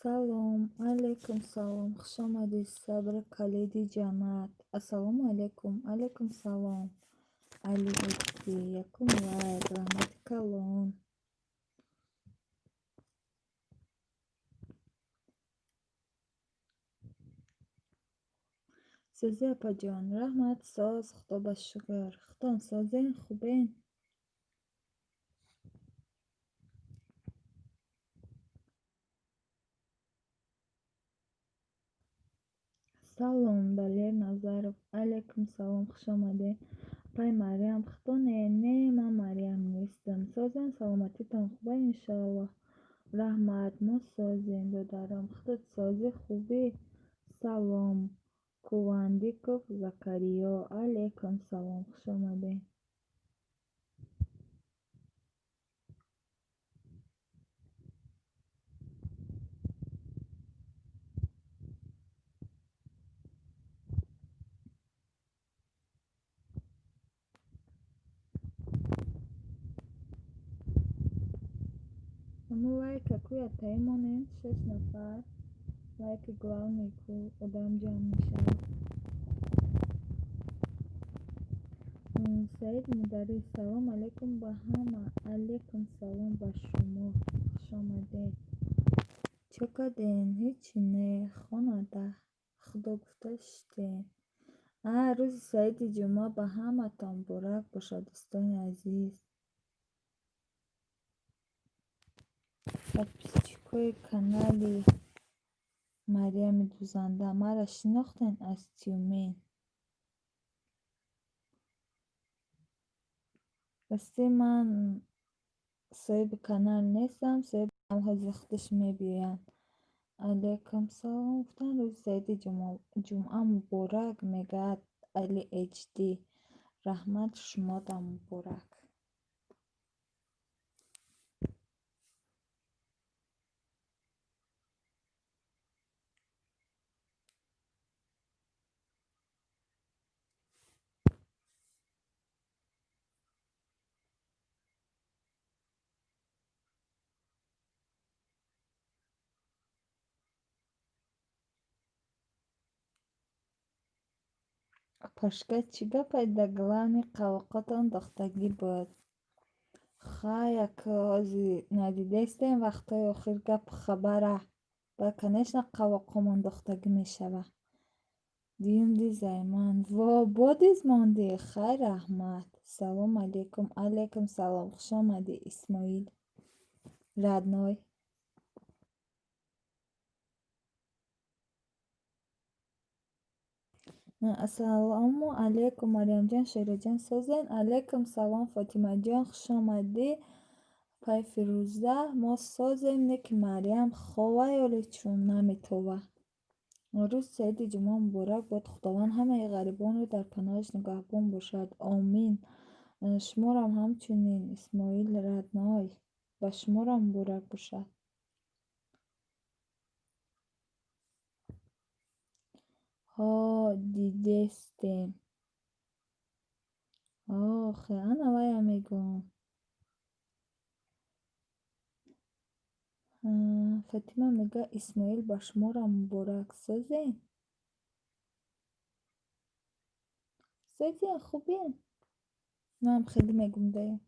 Салом, алейкум салом, хуш омадӣ, Сабри калиди ҷаннат. Ассалому алайкум, алейкум салом. Али Эчди, якум лайк, раҳмати калон. Сӯзӣ, апаҷон, раҳмат, соз, худо ба шукр. Худтон созен, хубен? Салом, Далер Назаров, алейкум салом, хуш омадед. Апаи Марьям, худтоне? Не, ман Марьям нестам. Созен, саломатитон хуба, иншоаллоҳ. Раҳмат, мо созем, додарам. Худат созӣ, хубӣ? Салом, Кувандиков Закариё, алейкум салом, хуш омадед. Ҳамун лайка ку яктаи монем, шаш нафар. Лайки главный ку одам ҷамъ мешавад. Саид Мударрис, салом алейкум ба ҳама. Алейкум салом ба шумо. Хуш омадед. Чӣ кардем? Ҳечи не, хонада. Худо гуфта шиштем. А, рӯзи саиди ҷумъа ба ҳаматон муборак бошад, дӯстони азиз. Подписчикои канали Марьями Дузанда маро шинохтед аз Тюмен. Ростӣ ман соҳиби канал нестам, соҳиби канал ҳозир худаш мебиёянд. Алейкум салом гуфтан, рӯзи саиди ҷумъа муборак, мегӯяд Али Эчди. Раҳмат, шумодам муборак. Апашка, чӣ гапай дар главный қавоқотон дохтагӣ буд? Хай, ака, ҳозир надидаистем вақтҳои охир гапу хабара. Ба, конечно, қавоқомон дохтагӣ мешава. Дуюм дизай ман. Во, бо диз мондӣ? Хай, раҳмат. Салом алейкум, алейкум салом, хуш омадӣ, Исмоил. Родной. Ассалому алейкум, Марьямҷон, Шероҷон, созен? Алейкум салом, Фотимаҷон, хуш омадӣ. Апаи Фирӯза, мо созем, не ки Марьям хова ёли чун наметова. Рӯзи саиди ҷумъа муборак бод, Худованд ҳамаи ғарибонро дар паноҳаш нигаҳбон бошад. Омин. Шуморам ҳамчунин, Исмоил родной, ба шуморам муборак бошад. Ҳо, дидестем. Охе, ана вая мегӯм. Фатима мегӯяд, Исмоил, ба шуморам муборак. Созен? Созен, хубен? Манам хеле мегӯм даем.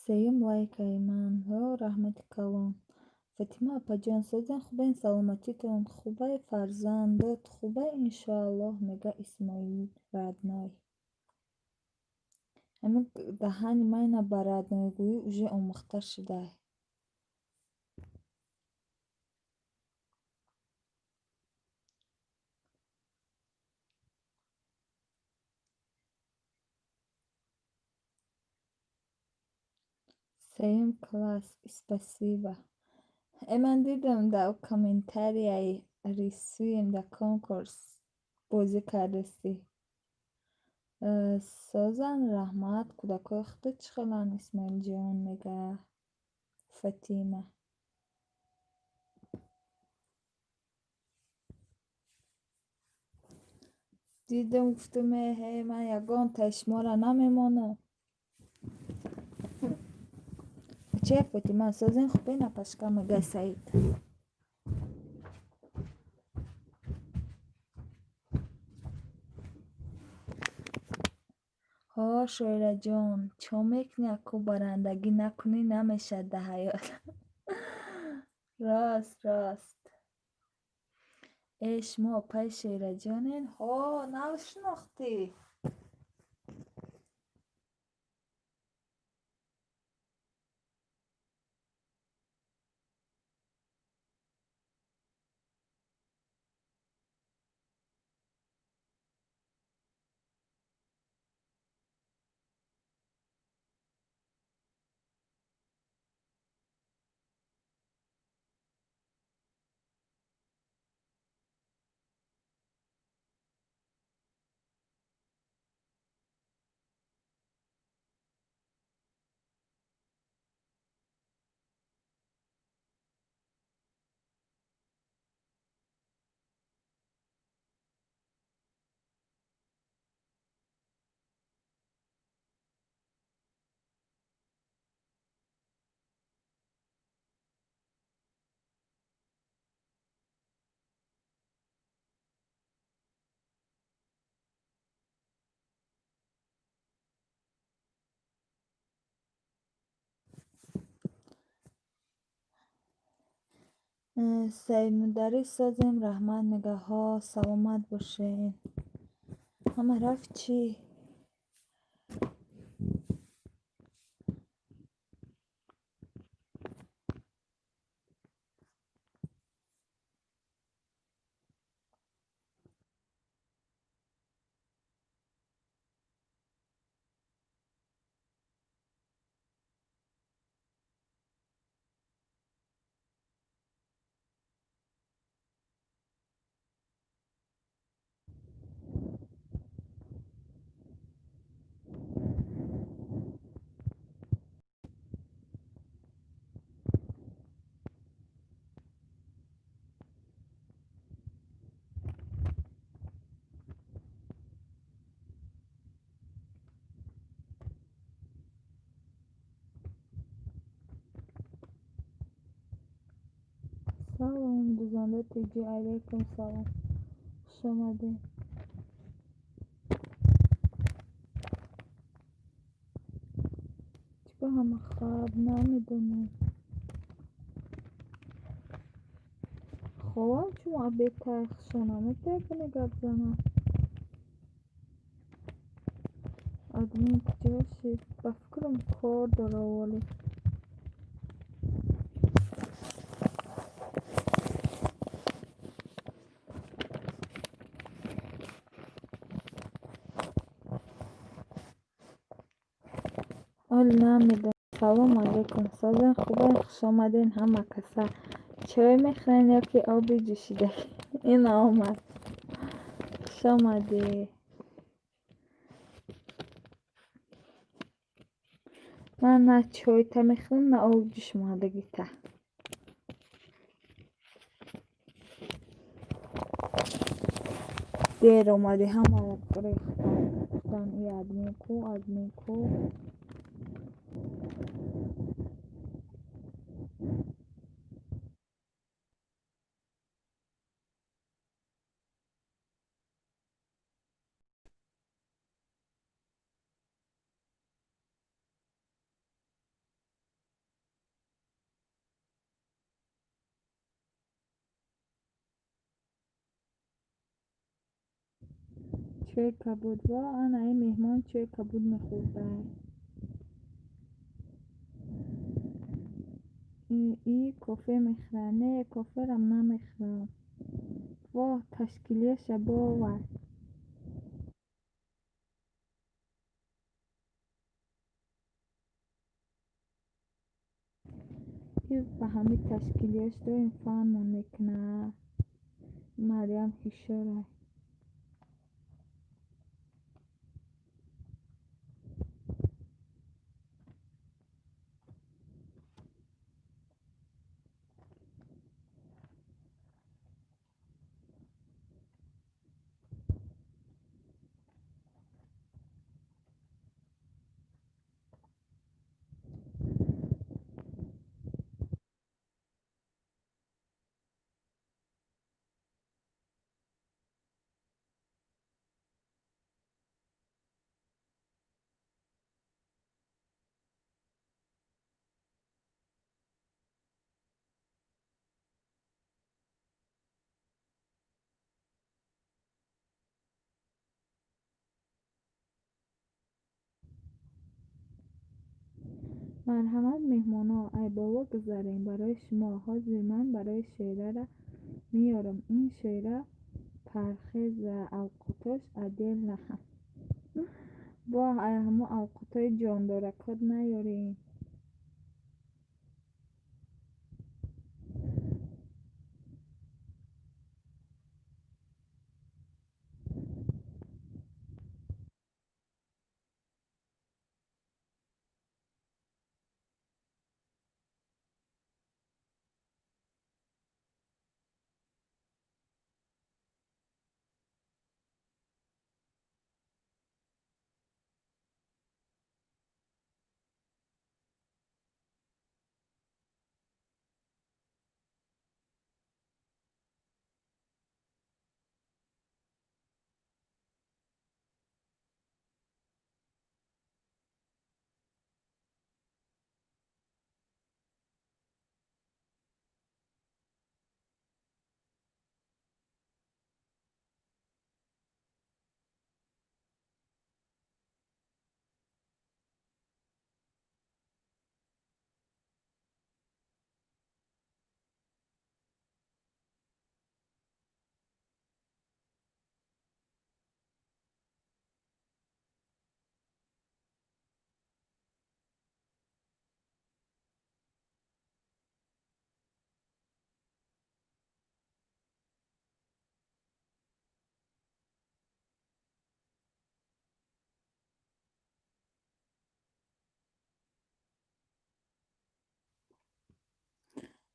Сеюм лайкаи ман. Ҳо, раҳмати калон. Фатима апаҷон, созен, хубен, саломатитон хубай, фарзандот хубай, иншоаллоҳ, мегӯяд Исмоил родной. Ҳамин даҳани майна ба роднойгӯӣ уже омӯхта шудай. Сеюм класс, спасибо. Э, ман дидам дар комментарияи рисуем дар конкурс бозӣ кардастӣ. Созан, раҳмат, кӯдакҳои худат чӣ хеланд, Исмоилҷон, мегӯяд Фатима. Дидам, гуфтам, эҳе, ман ягон таи шуморо намемонам. Че, Фотима, созен, хубе, напашка, мега Саид. Ҳо, Шоираҷон, чо мекунӣ, аку барандагӣ накунӣ, намешавад да ҳаёт. Рост, рост. Э, шумо опаи Шоираҷонен? Ҳо, нав шинохтӣ. Саидмударрис, созем, раҳмат, мега. Ҳо, саломат бошен. Ҳама рафт чӣ? Салом, Дузанда Тиҷи, алайкум салом. Хуш омадед. Чӣ ба ҳама хаб, намедонам. Хобам чун обедтай хушон наметавонӣ гап занам. Админ куҷо шид? Ба фикрам, кор дора воле. Оли намедонам. Салому алайкум. Созен, хубен, хуш омаден ҳама каса. Чой мехӯрен ё ки оби ҷӯшидагӣ? Ина омад. Хуш омадӣ. Ман на чойта мехӯрам, на оби ҷӯшомадагита. Дер омадӣ, ҳамаро рехтан. Гуфтан, и админ ку, админ ку. Чойи кабуд. Во, ана ин меҳмон чойи кабуд мехӯрдай. И кофе мехӯрад. Не, коферам намехӯрам. Воҳ, ташкилияша бовар. И ба ҳамин ташкилияш доим фанмон мекунад. Марьям ҳушёрай. Марҳамат, меҳмонҳо, ай боло гузарем барои шумо. Ҳозир ман барои шерара меёрам. Ин шера пархеза, авқотош отдельно. Бо ай ҳамо авқотҳои ҷондоракот наёрем.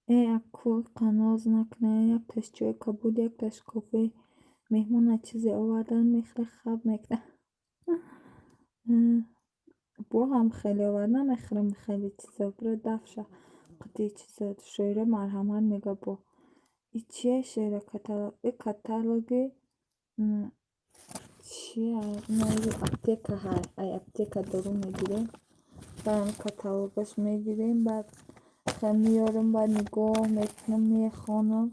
Э, аку қаноз накунед, якташ чой кабуд, якташ кофе. Меҳмона чизе овардан мехӯре, хаб мекунад. Бо ҳам хеле овард, намехӯрам хеле чизо. Биро дафша қутии чизо. Шоира марҳамат мега бо. И чия шоира каталог? И каталоги чия? Инаи аптека ҳай. Ай аптека дору мегирем. Баъд каталогаш мегирем, баъд меёрам, баъд нигоҳ мекунам, мехонам.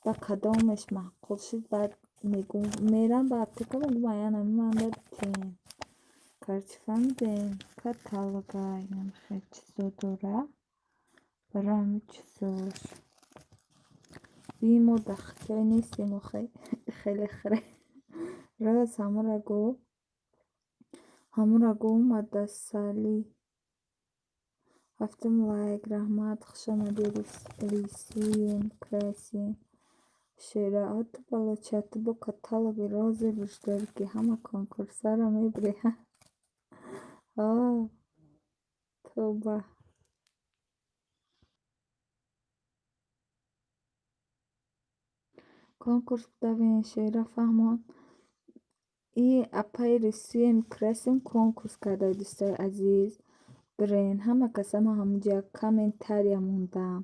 Ба кадомеш маъқул шуд, баъд мегум мерам ба аптека, мегум аян ами ман дадтем. Короче, фаҳмидем? Каталога инам хел чизо дора. Барои ҳамин чизош. Би мо дар Хитой нестем охе хеле хӯре. Рост ҳамора гӯ. Ҳамора гӯ мадасалӣ. Ҳафтум лайк, раҳмат, хуш омадӣ, рисуем, красим. Шера, а ту балоча, ту бо каталоги розыгрыш дорӣ, ки ҳама конкурсҳоро мебурӣ. О, тоба. Конкурс будавен, Шера фаҳмон. И апаи рисуем, красим конкурс карда, дӯстои азиз. Бирен, ҳама каса ман ҳамунҷа комментария мондам.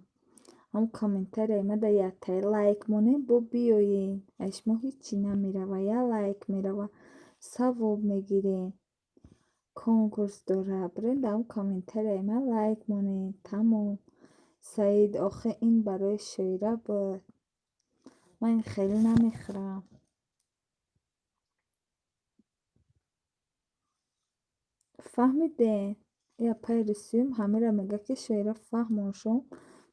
Ҳамун комментарияи мада яктаи лайк монем, бо биёен. Аз шумо ҳичи намерава, я лайк мерава. Савоб мегирем. Конкурс дора. Бирен дар ҳамун комментарияи ман лайк монем. Тамом. Саид, охе ин барои шоира буд. Ман ин хеле намехӯрам. Фаҳмидем? И апаи рисуем ҳамеро мега, ки шоира фаҳмон шум,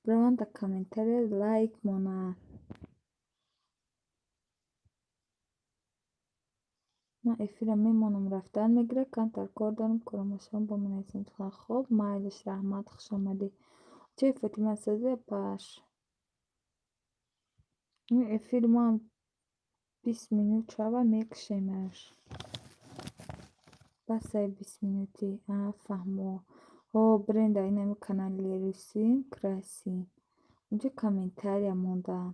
бираванд дар комментария лайк монанд. Ман эфира мемонам, рафтан мегирад, камтар кор дорам, корамашон бо менависем. Хоб, майлиш, раҳмат, хуш омадӣ. Чой Фотима созӣ апаш? Ин эфири мо ҳам 20 минут шава, мекушемаш. Басай 20 минутӣ. А, фаҳмо. Ҳо, бирен дар инами канали рисуем, красим. Унҷо комментария мондам.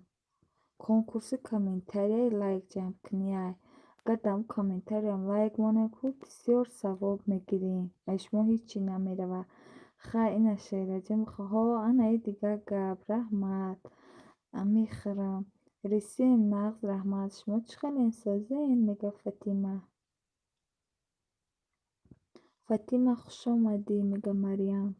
Конкурси комментарияи лайк ҷамъкунияй. Агар дар ҳамун комментариям лайк монем, ку бисёр савоб мегирем. Аз шумо ҳичи намерава. Хай, ина Шераҷон, ҳо, анаи дигар гап, раҳмат. Мехӯрам. Рисуем нағз, раҳмат. Шумо чӣ хелен созен? Мега Фатима. Фатима, хуш омадӣ, мега Марьям.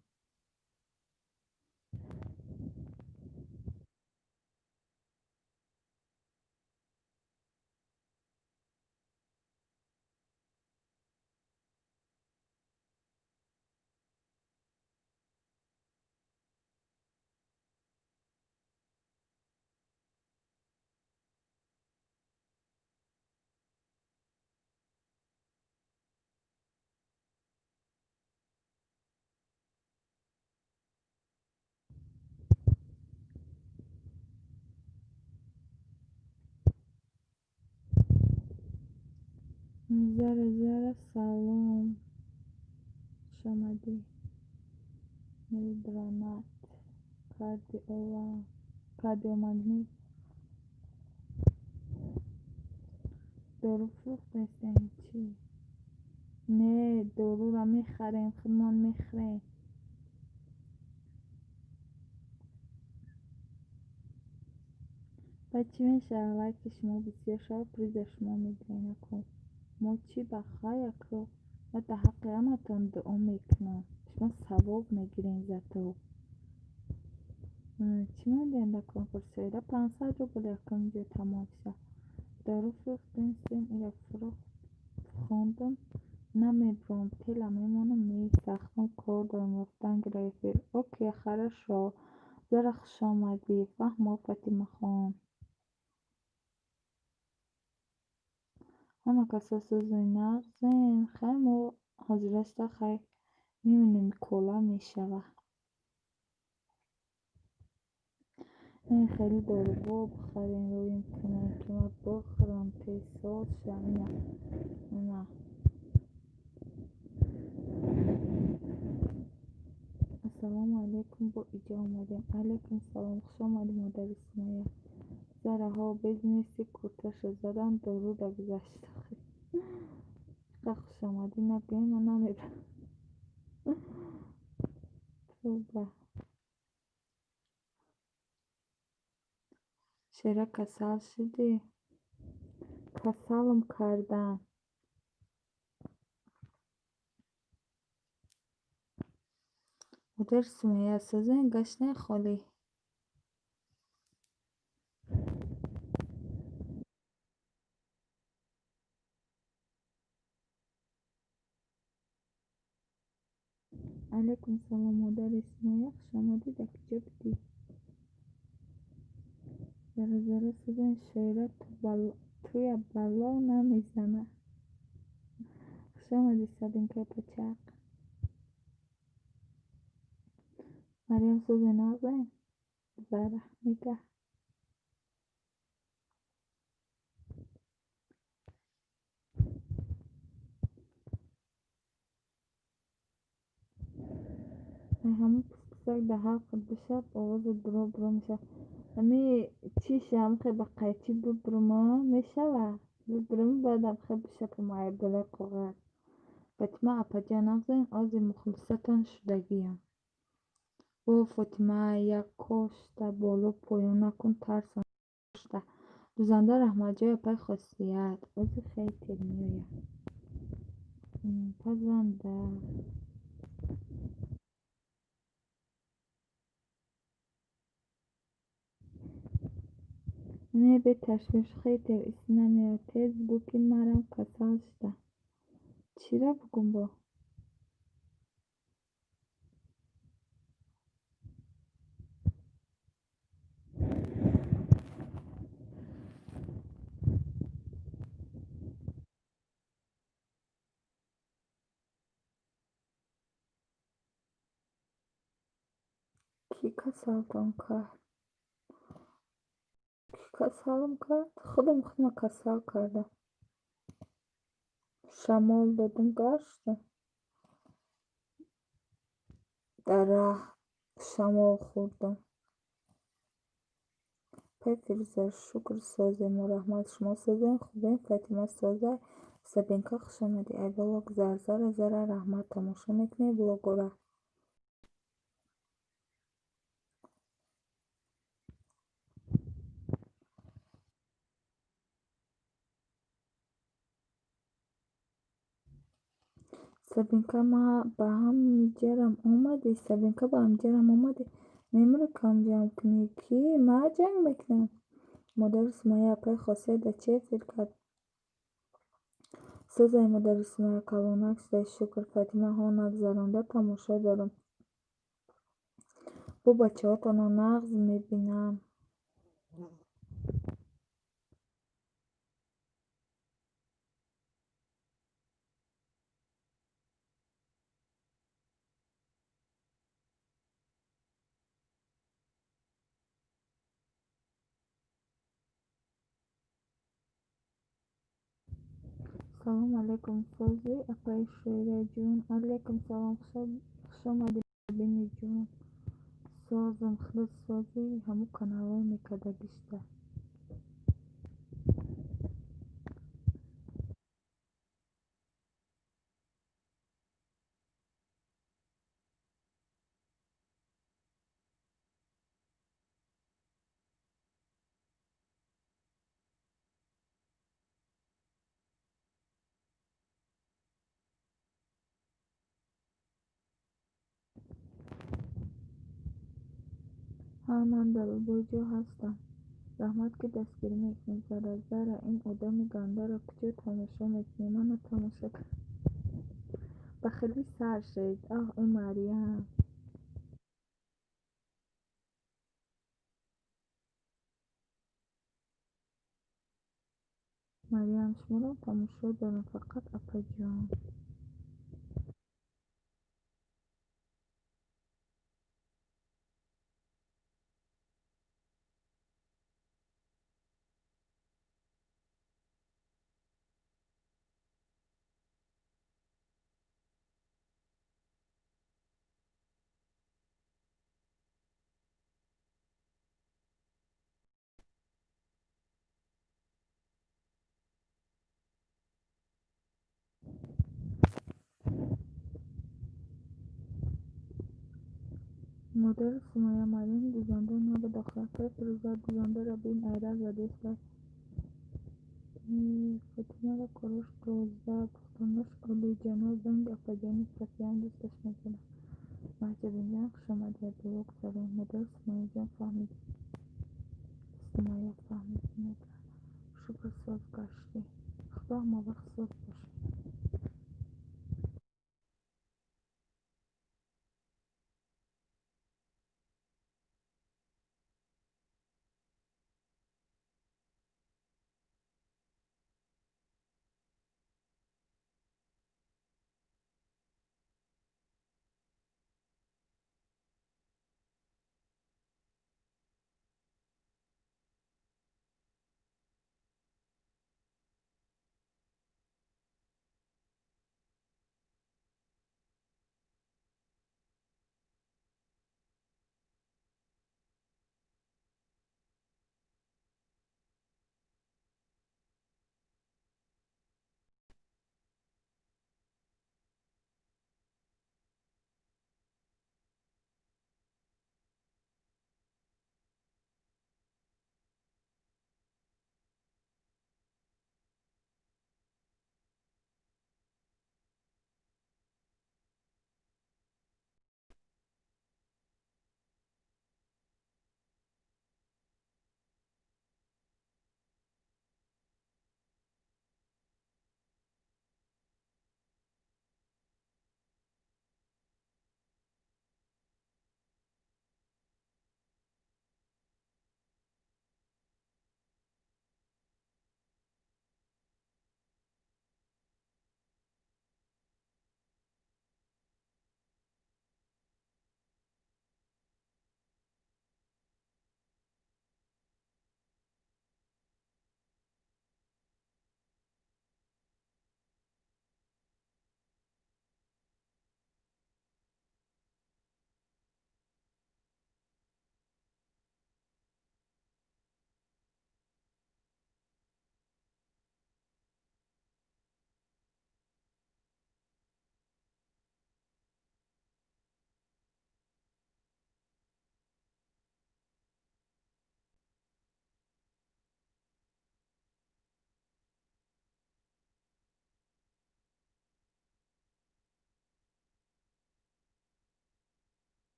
Зара, Зара, салом. Хуш омадӣ. Мелодрамат. Кардиомагнит. Дору фурӯхтестем чӣ? Не, доруро мехарем, худмон мехӯрем. Баъд чӣ мешавад? Лайки шумо бисёр шавад, приза шумо мегирем ако. Мо чӣ ба хай ако? Ма дар ҳаққи ҳаматон дуо мекунам. Шумо савоб мегирем зато. Чӣ мондем дар конкурс? Шоира 500 рубл якум ҷо тамом шуд. Дору фурӯхтестем, ира фурӯхт хондум. Намебурам, тела мемонам, месахтам, кор дорам, ёфтан гира эфир. Окей, хорошо. Зара, хуш омадӣ. Фаҳмо, Фатимахон. Ҳама касо сӯзи нағзем. Хай, мо ҳозирашта хай мебинем, кола мешава. Ин хеле доруҳо бихарем, рӯем кунем, ки ман бихӯрам, тез соз шавам. Ина, ина. Ассалому алайкум, бо иҷо омадем. Алайкум салом, хуш омадӣ, модари Сумайя. Зараҳо без неси курташа задан, дору да гузашт. Иқа хушомадӣ нагӯем, ман намебарам. Тавба. Шера, касал шудӣ? Касалам карданд. Модари Сумайя, созен гаштен холӣ. Алайкум салом, модари Сумайя, хуш омадӣ, дар куҷо будӣ? Зара, Зара, созен. Шоира туя бало намезанад. Хуш омадӣ, Сабинкаи пачақ. Марьям, сӯзи нағзем? Зара мега. Ҳамун писписак дар ҳалқат бишавад, овозат буро буро мешавад. Ами чиша ҳамхе ба қайчӣ бубурума мешавад? Бубурум, баъд ҳамхе бишапам ай болои коғаз. Фотима апаҷон, нағзем? Ози мухлисатон шудагиям. О, Фотима, як кошта боло поён накун, тарсам дошта. Дузанда раҳматҷой апай хосият. Ози хейтер меояд. Пазанда. Не, беташвиш, хейтер ис намеояд. Тез бугӯ, ки марам касал шуда. Чиро бугӯм бо? Кӣ касалтон кард? Кӣ касалам кард? Худам худма касал кардам. Шамол додум, гаштам. Дар раҳ шамол хӯрдам. Пай Фирӯза, шукр, созем. Раҳмат, шумо созем, хубем. Фатима созай. Сабинка, хуш омадӣ. Ай боло гузар. Зара, Зара, раҳмат, тамошо мекунӣ блогора? Сабинка, ма ба ҳамиҷарам омадӣ? Сабинка, ба ҳамиҷарам омадӣ? Мемурӣ кам ҷамъ кунӣ? Кӣ? Ма ҷанг мекунам? Модари Сумайя апай хосият дар чӣ эфир кард? Созай, модари Сумайя, калонак шудаи, шукр. Фатима, ҳо, нагзаронда тамошо дорам. Бо бачаҳотонро нағз мебинам. Салом алейкум, созӣ, апаи Шоираҷон? Алейкум салом, хушомадӣ, Биниҷон. Созам, худат созӣ, ҳамун каналҳое мекардагишта. Ҳа, ман дар любой ҷо ҳастам. Раҳмат, ки дастгирӣ мекунед. Зарра зарра, ин одами гандаро куҷо тамошо мекунӣ? Мана тамошо ба хелӣ сар шуд. Оҳ, ӯ Марьям. Марьям, шуморо тамошо дорам, фақат апаҷон. Модари Сумайя, Марьям дузанда набуд охир. Апаи Фирӯза, дузандаро бин, айрак задестай. Фотимаро корош тоза, гуфтанош олиҷаноб, занги апаҷони Сафиям дӯсташ медорам. Маҳҷабинҷон, хушомадӣ, боло гузарон. Модари Сумайяҷон, фаҳмидӣ? Сумайя, фаҳмидӣ, мега. Шукр, соз гаштӣ. Худо ҳамавақт соз бошед.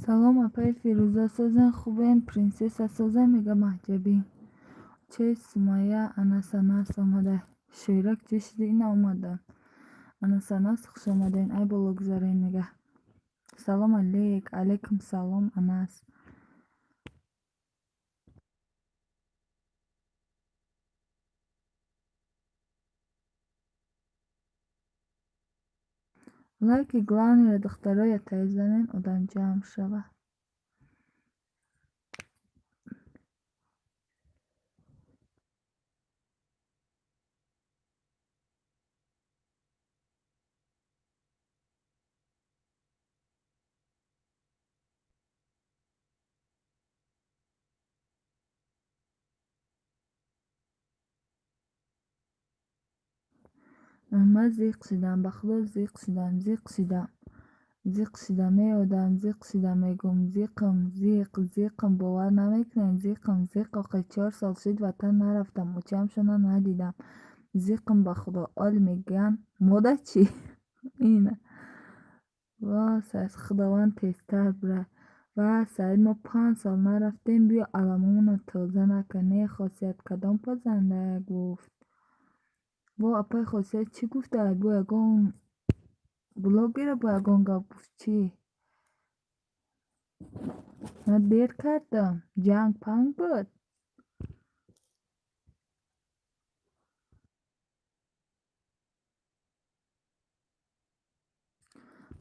Салом, апаи Фирӯза, созен, хубен? Принсесса, созен, мега Маҳҷабин. Че, Сумайя, Анас омада. Шоира, куҷо шудӣ? Ина омадам. Анас, Анас, хушомаден, ай боло гузарен, мега. Салом алейк, алейкум салом, Анас. Лайки главныйро, духтаро, ятаи занен, одам ҷамъ шава. Ман зиқ шидам, ба худо, зиқ шидам, зиқ шидам, зиқ шидам, эй одам, зиқ шидам, мегӯм, зиқм, зиқ, зиқм, бовар намекунед, зиқм, зиқ. Охи 4 сол шид, ватан нарафтам, очамшона надидам, зиқм, ба худо. Оли мегӯянд, мода чӣ ина ва Худованд тезтар бирад. Ва Саид, мо 5 сол нарафтем, биё аламомонро тоза накун. Не, Хосият, кадом пазанда гуфт? Во, апаи Хосият чӣ гуфта? Бо ягон блогера, бо ягон гап гуфт, чӣ? Ман дер кардам, ҷанг панг буд.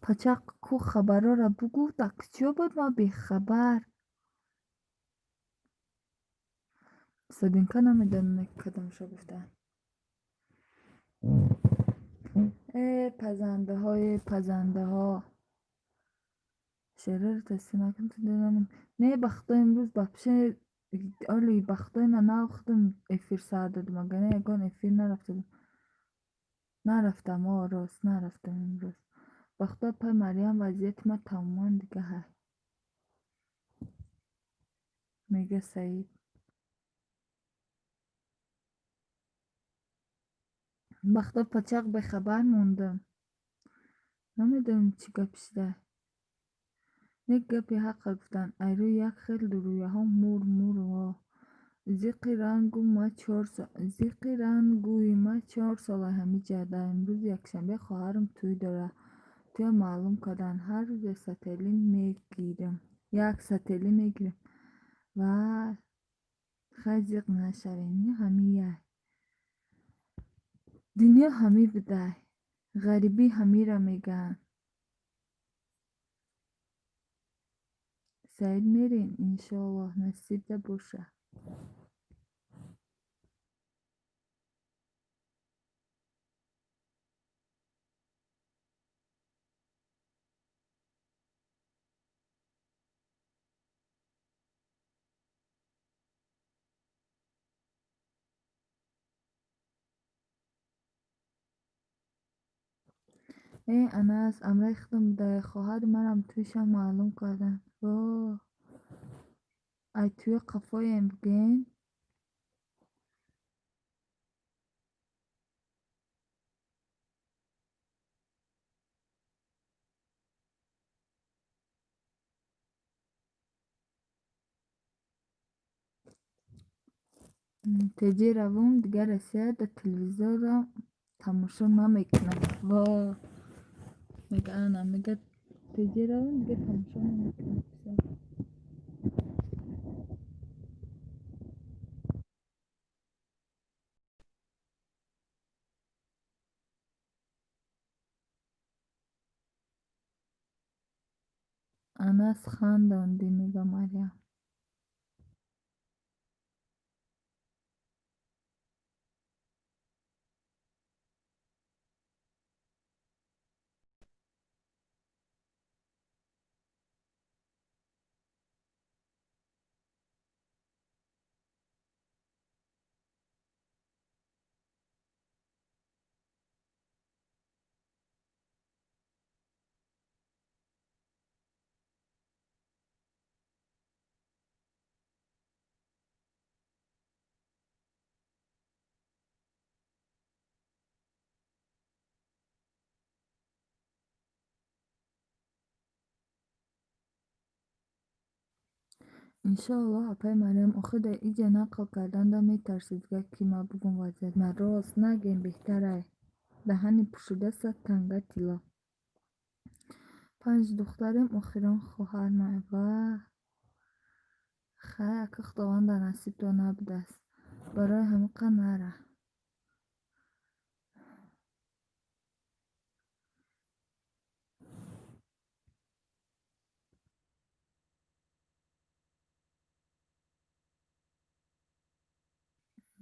Пачақ ку хабарҳоро бугӯ, дар куҷо буд, ман бехабар. Сабинка, намедонам, кадомшо гуфтаанд. Э, пазандаҳо, э, пазандаҳо, шеърро тасдиқ накун. Не, ба худо, имрӯз вообще оли, ба худо, ина нав худам эфир сар додам, агар не, ягон эфир нарафта будам. Нарафтам, о, рост, нарафтам имрӯз. Ба худо, апаи Марьям, вазъияти ман тамоман дига ҳай. Мега Саид. Ба худо, пачақ бехабар мондам. Намедонам, чӣ гап шуда. Нек гапи ҳаққа гуфтанд, айрӯи як хел дурӯяҳо мур мур во. Зиқи рангӯи ма 4 сола ҳамиҷа. Имрӯз якшанбе хоҳарам тӯй дорад. Тӯя маълум карданд. Ҳар рӯз як сателӣ мегирам. Як сателӣ мегирам. Ва хай, зиқ нашавем. Ҳамияй. Дунё ҳамӣ будай. Ғарибӣ ҳамира мегӯянд. Саид, мерем, иншоаллоҳ, насибда боша. Э, Анас, амраи худам будай, хоҳари марам тӯйшам маълум карданд. Во, ай тӯя қафоем, бигӯен. Теҷи равум, дигар Россия да телевизорро тамошо намекунам. Во, мега, ана, мега, теҷи равум, дигар тамошо намекунам. Всё. Анас, хандондӣ, мега Марьям. Иншоаллоҳ, апаи Марьям, охир дар иҷа нақл карданда метарсид, ки ма бугум вазъият. Ма рост нагем, беҳтарай. Даҳани пӯшида сад танга тилло. Панҷ духтарем, охирон хоҳарма. Ва хай, ака, Худованд дар насибто набудааст. Барои ҳамиқа нара.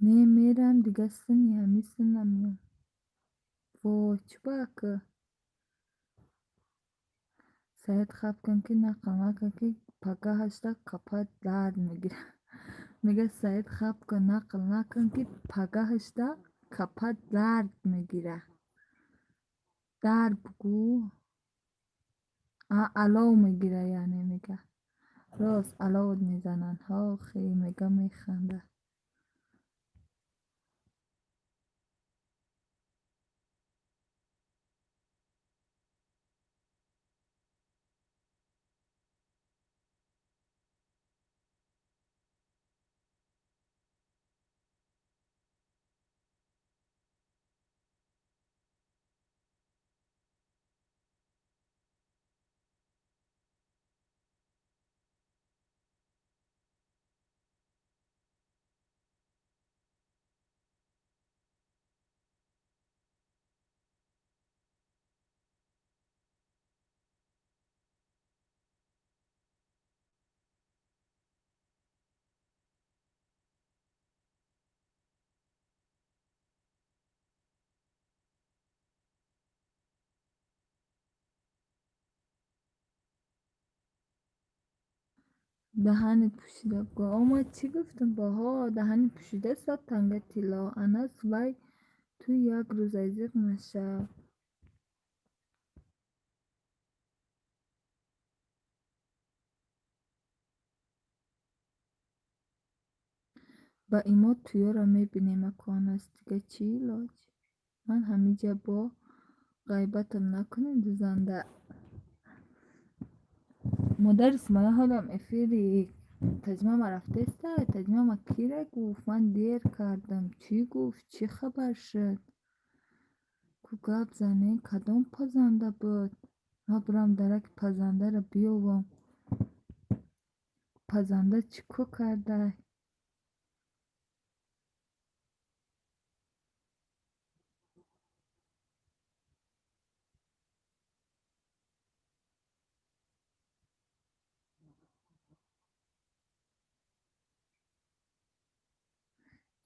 Не, мерам, дига синни ҳамин синна меом. Во, чӣ бака? Саид, хаб кун, ки нақл накун, ки пагаҳашда капа дард мегирад. Мега, Саид, хаб кун, нақл накун, ки пагаҳашда капа дард мегирад. Дар бугӯ, алов мегира, яъне мега. Рост, аловат мезананд. Ҳо, мега, механда. Даҳани пӯшида бугӯ. О, ман чӣ гуфтам? Баҳо, даҳани пӯшида 100 танга тилло. Анас, вай ту як рӯза зиқ нашав. Ба имо тӯёро мебинем аку, Анас, дига чӣ илоҷ? Ман ҳамиҷа бо ғайбатам накунем, дузанда. Модари Сумайя ҳолам эфири таҷмама рафтеста. Таҷмама кира гуфт? Ман дер кардам. Чӣ гуфт? Чӣ хабар шуд? Ку гап занем, кадом пазанда буд? Ман бурам дараки пазандаро биёвам. Пазанда чӣ кор кардай?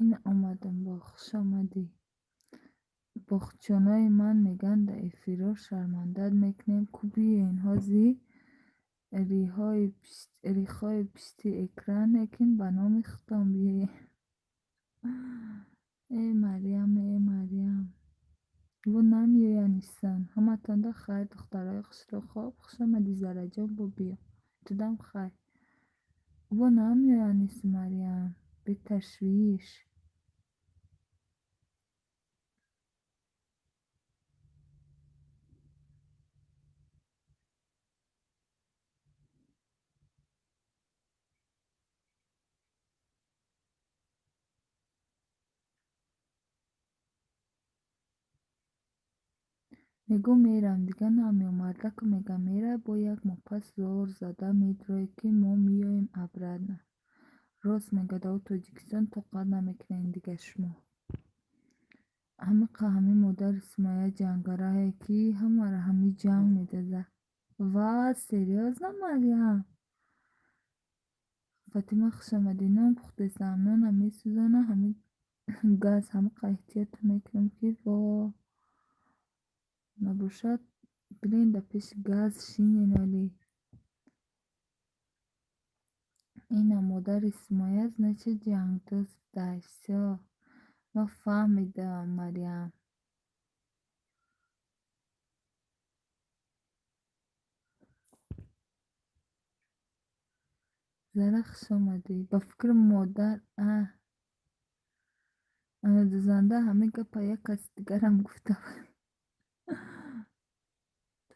Ин омадам бо хушомадӣ. Боғчонои ман мегӯянд, дар эфирҳо шармандат мекунем. Ку биёен ҳозир рихҳои пишти экран, лекин ба номи худтон биёен. Э, Марьям, э, Марьям. Во намеоянд исан. Ҳаматонда хайр, духтарои хушрӯ. Хоб, хушомадӣ, Зараҷон, бо биё. Тудам хайр. Во намеоянд иси, Марьям. Беташвиш. Мегӯ мерам, дига намеом. Мардаку мега мерай, бо як моҳ пас зор зада медурой, ки мо меоем обратно. Рост мега, дар Тоҷикистон тоқат намекунед дига шумо. Ҳамиқа ҳамин модари Сумайя ҷангарае, ки ҳамаро ҳамин ҷанг медозад. Ва, серьёзно, Марьям? Фатима, хушомадӣ. Нон пухтесам, нонам месӯзона, ҳамин газ ҳамиқа эҳтиёт мекунам, ки во набошад, бирен дар пеши газ шинен олӣ. Ина модари Сумайя, значит, ҷангдӯз будай. Всё, ман фаҳмидам, Марьям. Зара, хушомадӣ. Ба фикри модар дузанда ҳамин гапа як каси дигарам гуфта буд.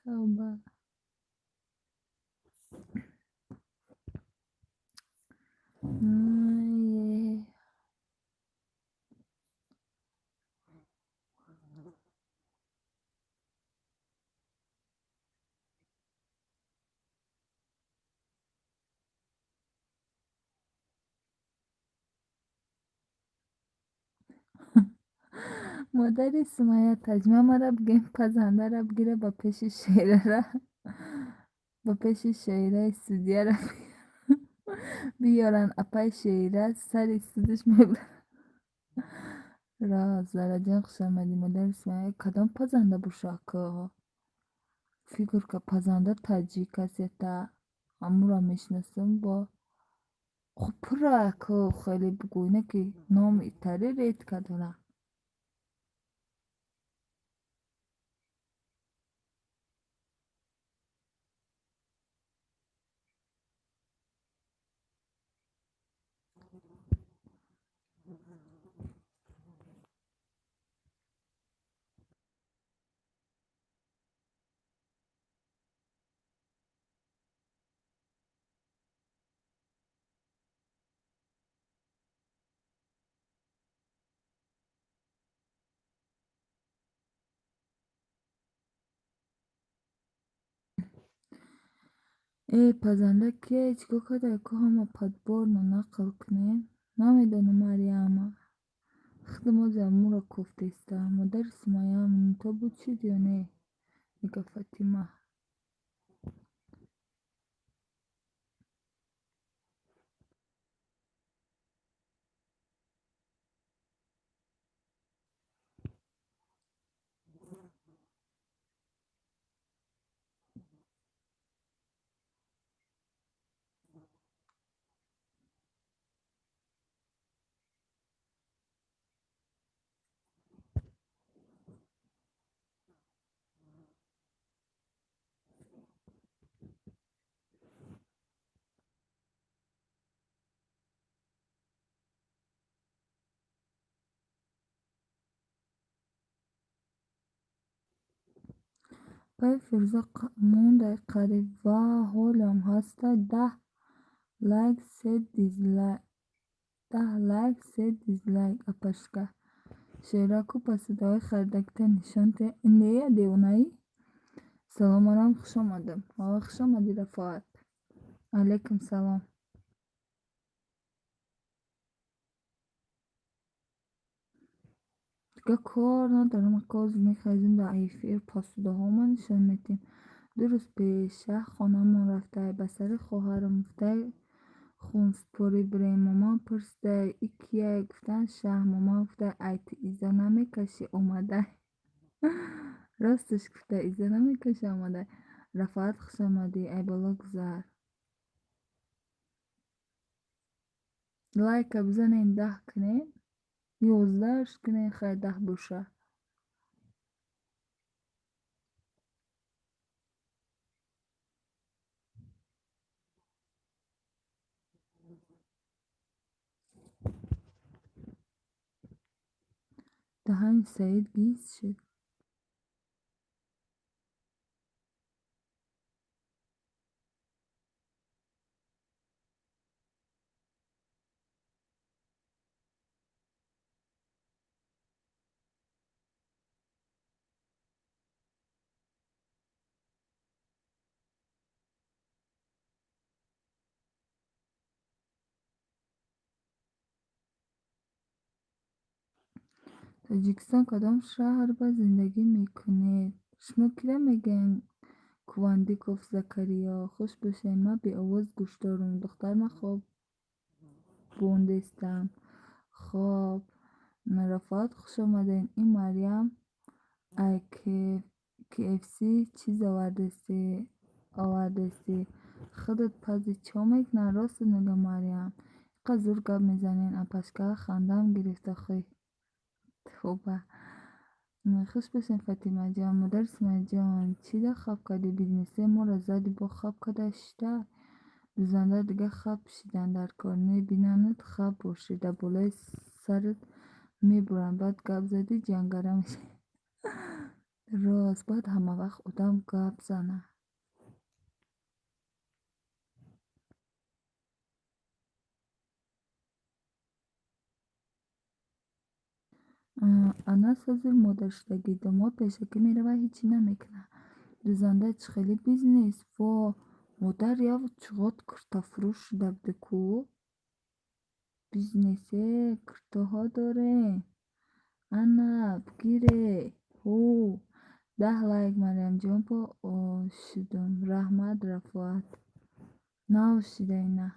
Тавба. Ай. Модари Сумайя, таҷмамара бигем, пазандара бигира, ба пеши шерара, ба пеши шеираи судьяра биёранд. Апаи шеира сари судаш мебарад. Раз, Зараҷон, хушомадӣ. Модари Сумайя кадом пазанда боша, ака? Фигурка пазанда таҷик аст, ята ҳамуро мешиносам бо хуб пурра, ака, хеле бугӯй, не ки номи итари редко дорам. Э, пазанда кие, чӣ кор карда, ку ҳама подборно нақл кунем? Намедонам, Марьяма. Худам ози амуро кофтеста. Модари Сумайя минуто буд шуд ё не? Мега Фатима. Пай Фирӯза мондай қариб ва ҳолиам ҳастай. 10 лайк, се дизлайк, 10 лайк, се дизлайк, апашка. Шераку пасудаҳои харидагита нишон те. Нея, девонаӣ? Салом, манам хуш омадам. Хуш омадӣ, Рафоат. Алайкум салом. Дига кор надорам, ака, ҳозир мехезем, дар эфир посудаҳома нишон медиҳем. 2 рӯз пеша хонамон рафтай, ба сари хоҳарам гуфтай, хунсупорӣ бирем. Момам пурсидай, и кияй? Гуфтан, шаҳ. Момам гуфтай, ай ту изо намекашӣ, омадай. Росташ гуфта, изо намекашӣ, омадай. Рафоат, хуш омадӣ, ай боло гузар. Лайка бизанен, 10 кунем, 11аш кунем, хай 10 боша. Даҳани Саид гиз шуд. Тоҷикистон кадом шаҳр ба зиндагӣ мекунед? Шумо кира мегӯем, Кувандиков Закариё? Хуш бошед, ман беовоз гӯш дорум. Духтар, ман хоб бондестам. Хоб. Рафоат, хуш омадед. Ин Марьям ай KFC чиз овардестӣ? Худат пази чо мекунад? Ростат мегӯям, Марьям. Иқа зур гап мезанед, апашка, хандаам гирифт охи. Тоба. Хуш бошед, Фатимаҷон. Модари Сумайяҷон, чӣ да хаб кардӣ? Бизнесҳои моро зади, бо хаб карда шита. Дузанда дига хаб шидан дар кор. Мебинанад, хаб бошӣ. Дар болои сарат мебуранд. Баъд гап задӣ, ҷангара мешавӣ. Рост, бояд ҳамавақт одам гап зана. Анас ҳозир модаршудагӣ. Домод пешакӣ меравад, ҳечӣ намекунад. Дузанда чӣ хеле бизнес? Во, модар яв чуғот куртафурӯш шуда буде ку? Бизнесе куртаҳо дорем. Ана, бигире. Ҳу. 10 лайк, Марьямҷон, бо шудум. Раҳмат, Рафоат. Нав шида ина.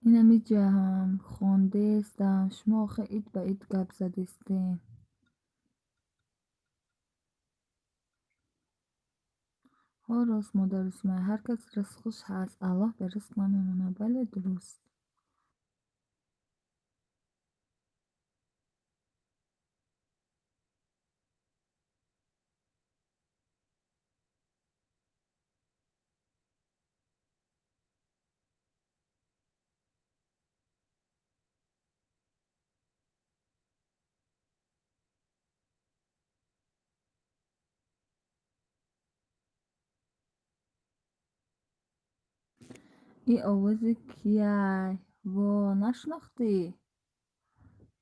Инами ҷаҳам хондестам. Шумо охир ид ба ид гап задестем. Ҳо, рост, модари Сумайя, ҳар кас ризқуш ҳаст, Аллоҳ бе ризқ намемонад. Бале, дуруст. И овози кияй? Во, нашинохтӣ?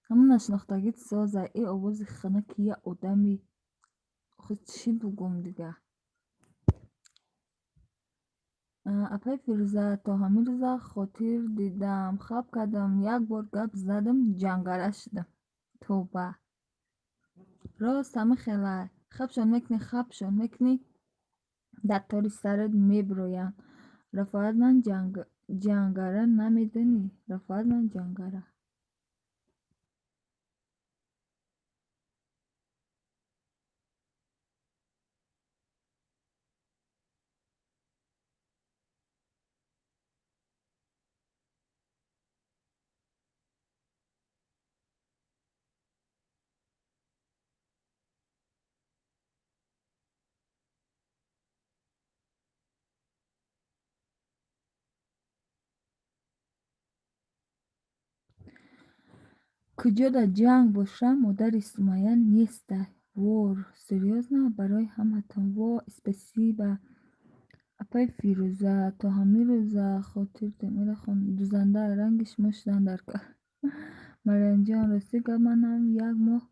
Ҳамон нашинохтагит соза. И овози хунуки я одами, охи чӣ бугум дига? Апаи Фирӯза, то ҳамин рӯза хотир дидам, хаб кардам, як бор гап задам, ҷангара шудам. Тавба. Рост ҳамин хелай. Хабшон мекунӣ, хабшон мекунӣ, дар тори сарат мебироянд. Рафоат, ман ҷангара намедонӣ? Рафоат, ман ҷангара. Куҷо дар ҷанг бошам, модари Сумайя нестай. Вор, серьёзно? Барои ҳаматон. Во, спасибо. Апаи Фирӯза, то ҳамин рӯза хотир дидам. Дузанда ранги шумо шудан дар кор. Марьямҷон, рости гап, манам як моҳ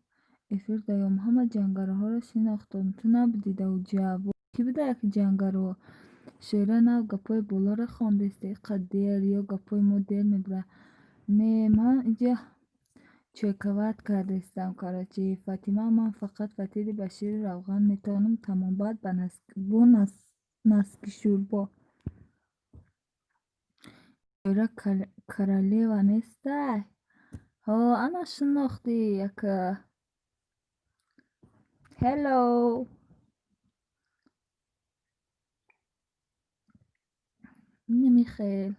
эфир даём. Ҳама ҷангароҳоро шинохтам. Ту набудӣ дар уҷа. Кӣ буда яки ҷангаро? Шеъра нав гапҳои болоро хондестӣ. Иқа дер ё гапҳои мо дер мебурад. Не, ман инҷа чойкават кардестам. Короче, Фатима, ман фақат фатири ба шири равған метавонам, тамом. Баъд бо наски шӯрбо. Шоира королева нестай? Ҳо, ана шинохтӣ яка. Hello. Намихел.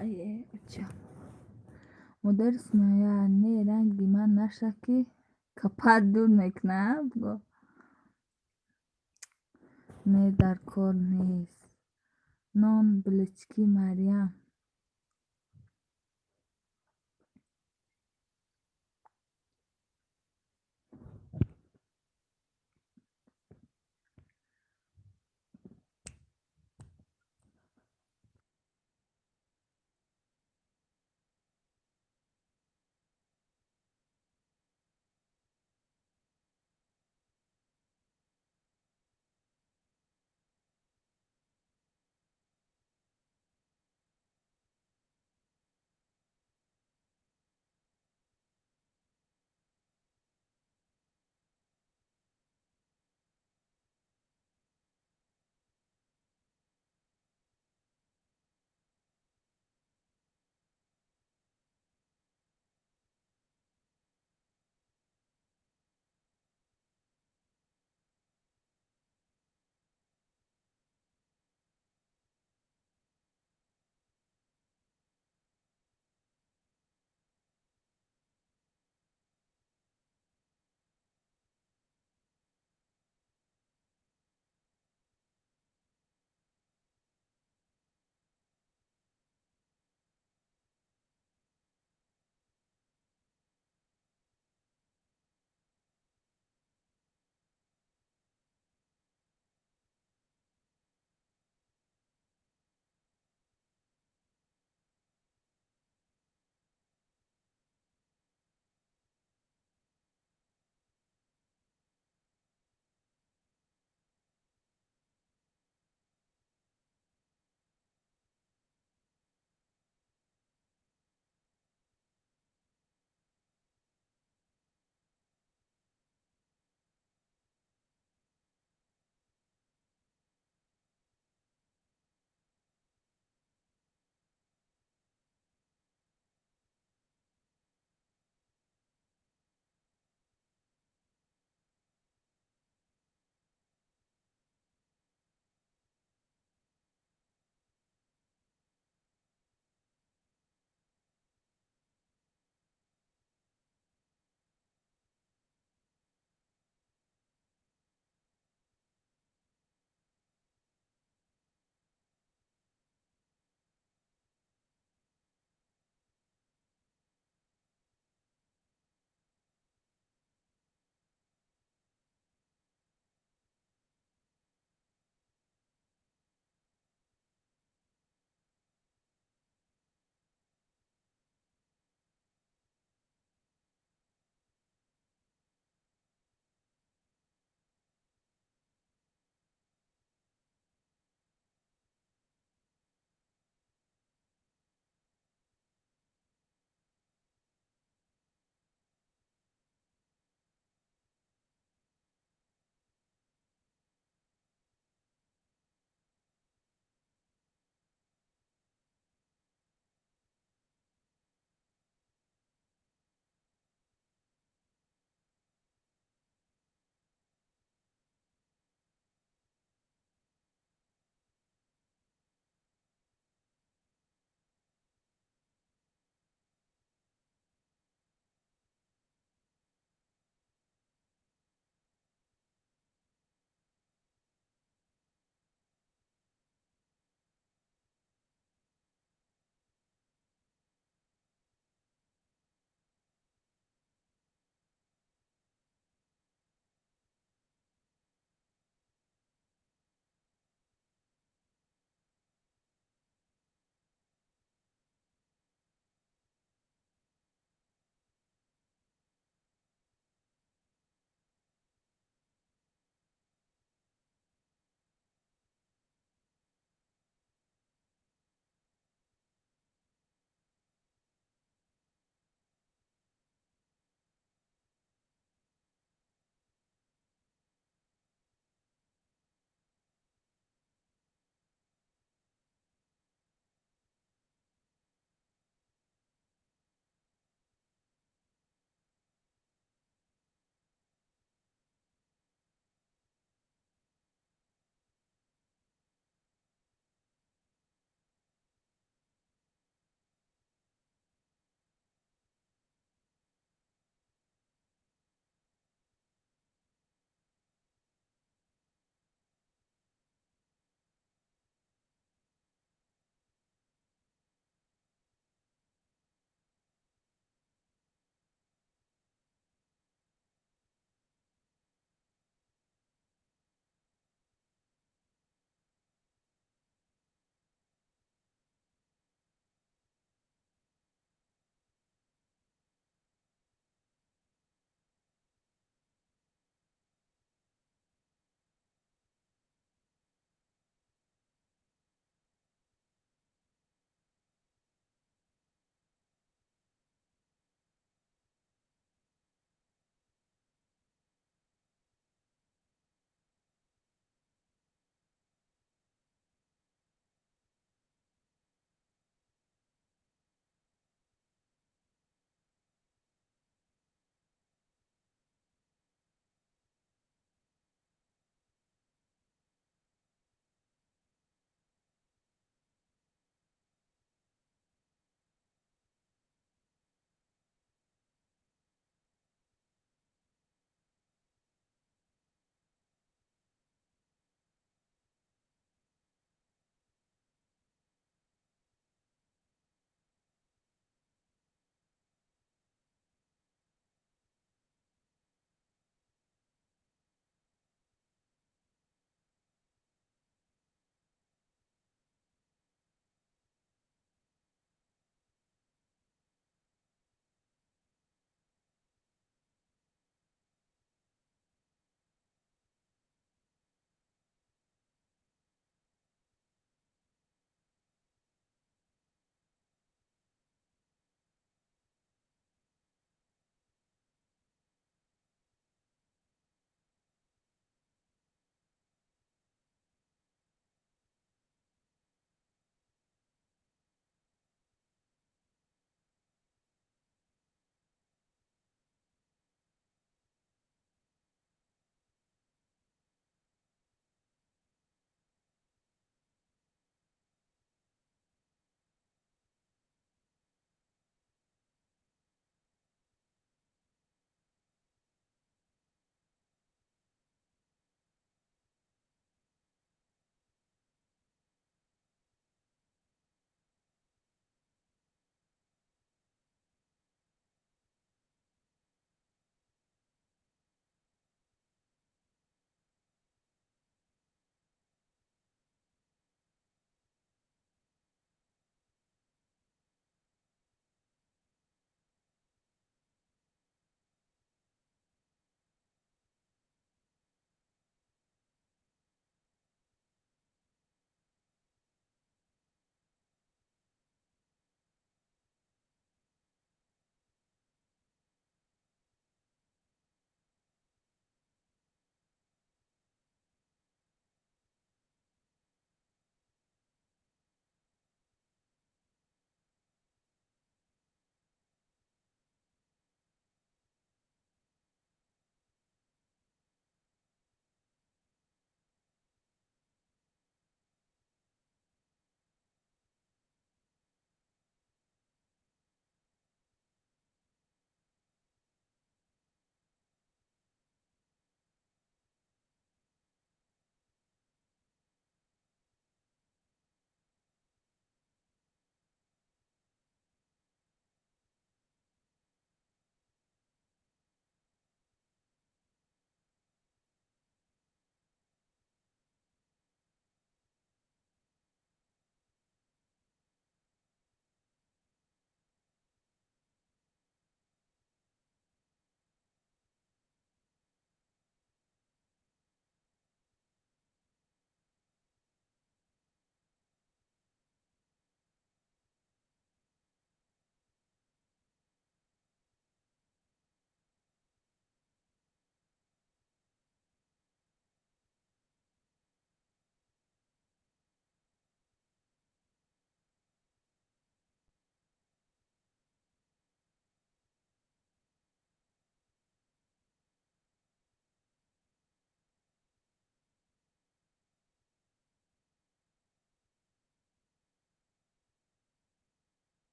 Ае, оча. Модари Сумайя, не ранги ман наша, ки капат дур мекунад, буго. Не, дар кор нест. Нон булочки Марьям.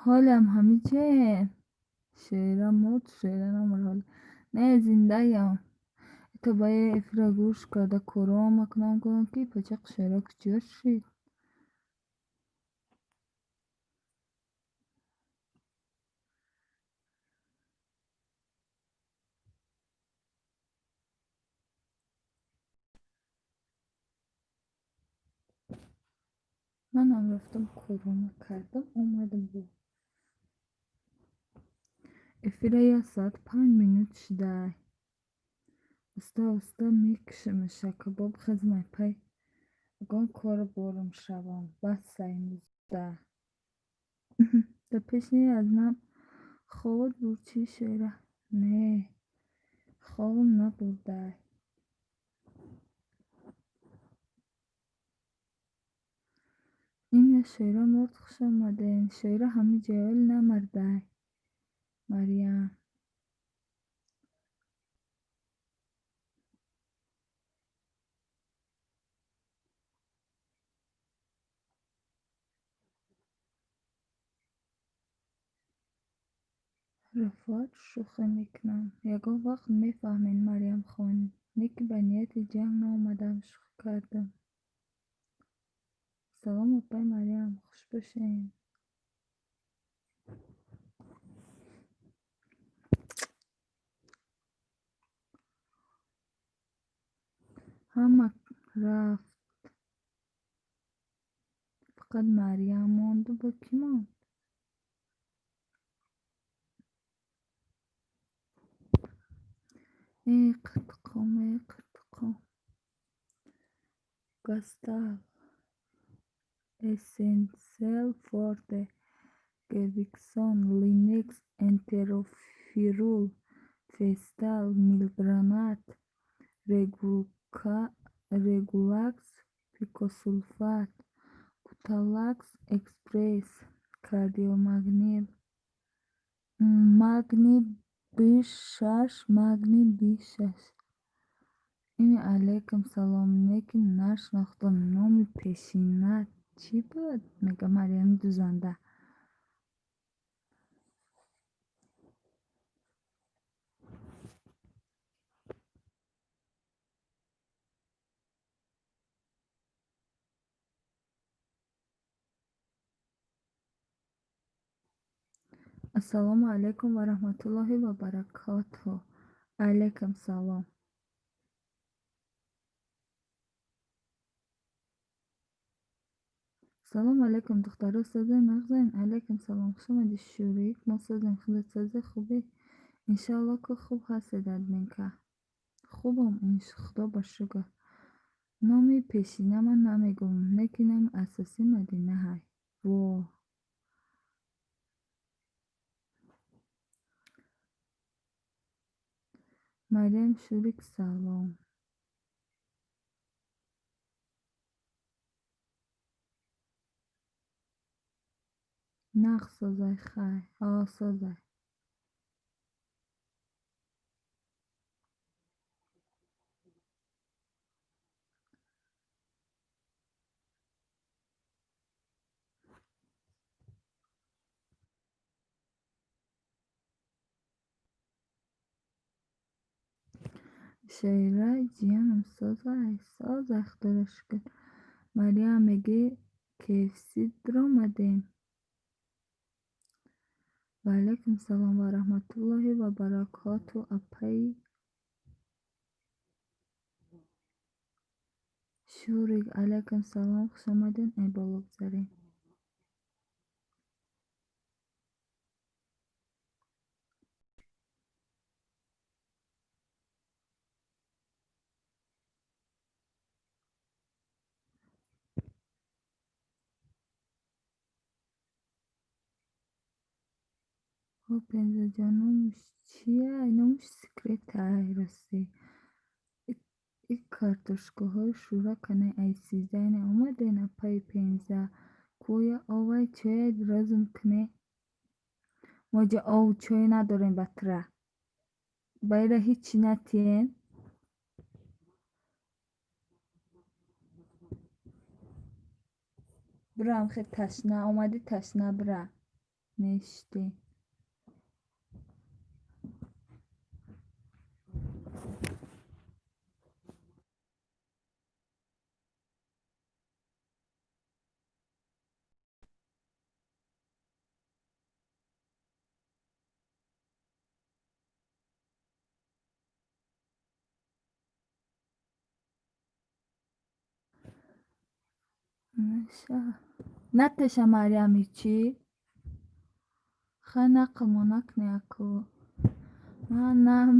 Ҳолиам ҳамичен? Шера мурд, Шера намурд ҳоле. Не, зиндаям. То ба эфира гӯш карда кором макунам кунам, ки пачақ Шера куҷо шид? Манам рафтам, корома кардам, омадам бо. Эфира 1 соат 5 минут шудай. Оста оста мекушамаша, кабоб хазмай пай. Ягон кору борам шавам. Басса имрӯзда. Да пешни аз ман хобат бурд чӣ, Шера? Не, хобам набурдай. Ина Шера мурд, хуш омаден. Шера ҳами ҷаёл намардай. Марьям. Рафоат, шӯхӣ мекунам. Ягон вақт мефаҳмед, Марьямхон. Не ки ба нияти ҷанг наомадам, шӯхӣ кардам. Салом, апай Марьям, хуш бошед. Ҳама рафт. Фақат Марьям монду бо кӣ монд? Э, қиртиқом, э, қиртиқом. Гастал, Эссенсел Форте, Гевиксон, Линекс, Энтерофирул, Фестал, Милдронат, Регулакс, Пикосулфат, Гуталакс Экспресс, Кардиомагнил, Магний Би6, Магний Би6. Ими алейкум салом, неки нашинохтам, номи пешинат чӣ буд? Мега Марьями дузанда. Ассалому алайкум ва раҳматуллоҳи ва баракотуҳ. Алайкум салом. Салому алайкум, духтаро, созем, нағзен? Алайкум салом, хуш омадӣ, Шурик. Мо созем, худат созе, хубӣ? Иншоалло, ки хуб ҳастед, админка. Хубам, худо ба шукр. Номи пешинама намегӯм, не ки номи асосӣ Мадинаҳай. Во. Марьям Шурик, салом. Нағз, созай, хай. Ҳо, созай. Шера ҷиянам, созай, созай, худоро шукр. Марьям, мегӣ KFC даромадем? Ва алайкум салом ва раҳматуллоҳи ва баракоту, апаи Шурик. Алайкум салом, хуш омадед, эй боло гузарем. О, Пензаҷон, номаш чия? Номаш секретай, ростӣ. И картошкаҳои шӯра канай ай 13 омаден, апаи Пенза. Кӯя овай чоя розум куне. Мо ҷа ову чой надорем ба тура. Ба ира ҳичи натиен. Бирам хе ташна, омадӣ ташна, бира. Нешти. Наташа Марьями чӣ? Хай нақлмо накунӣ аку. Ман нам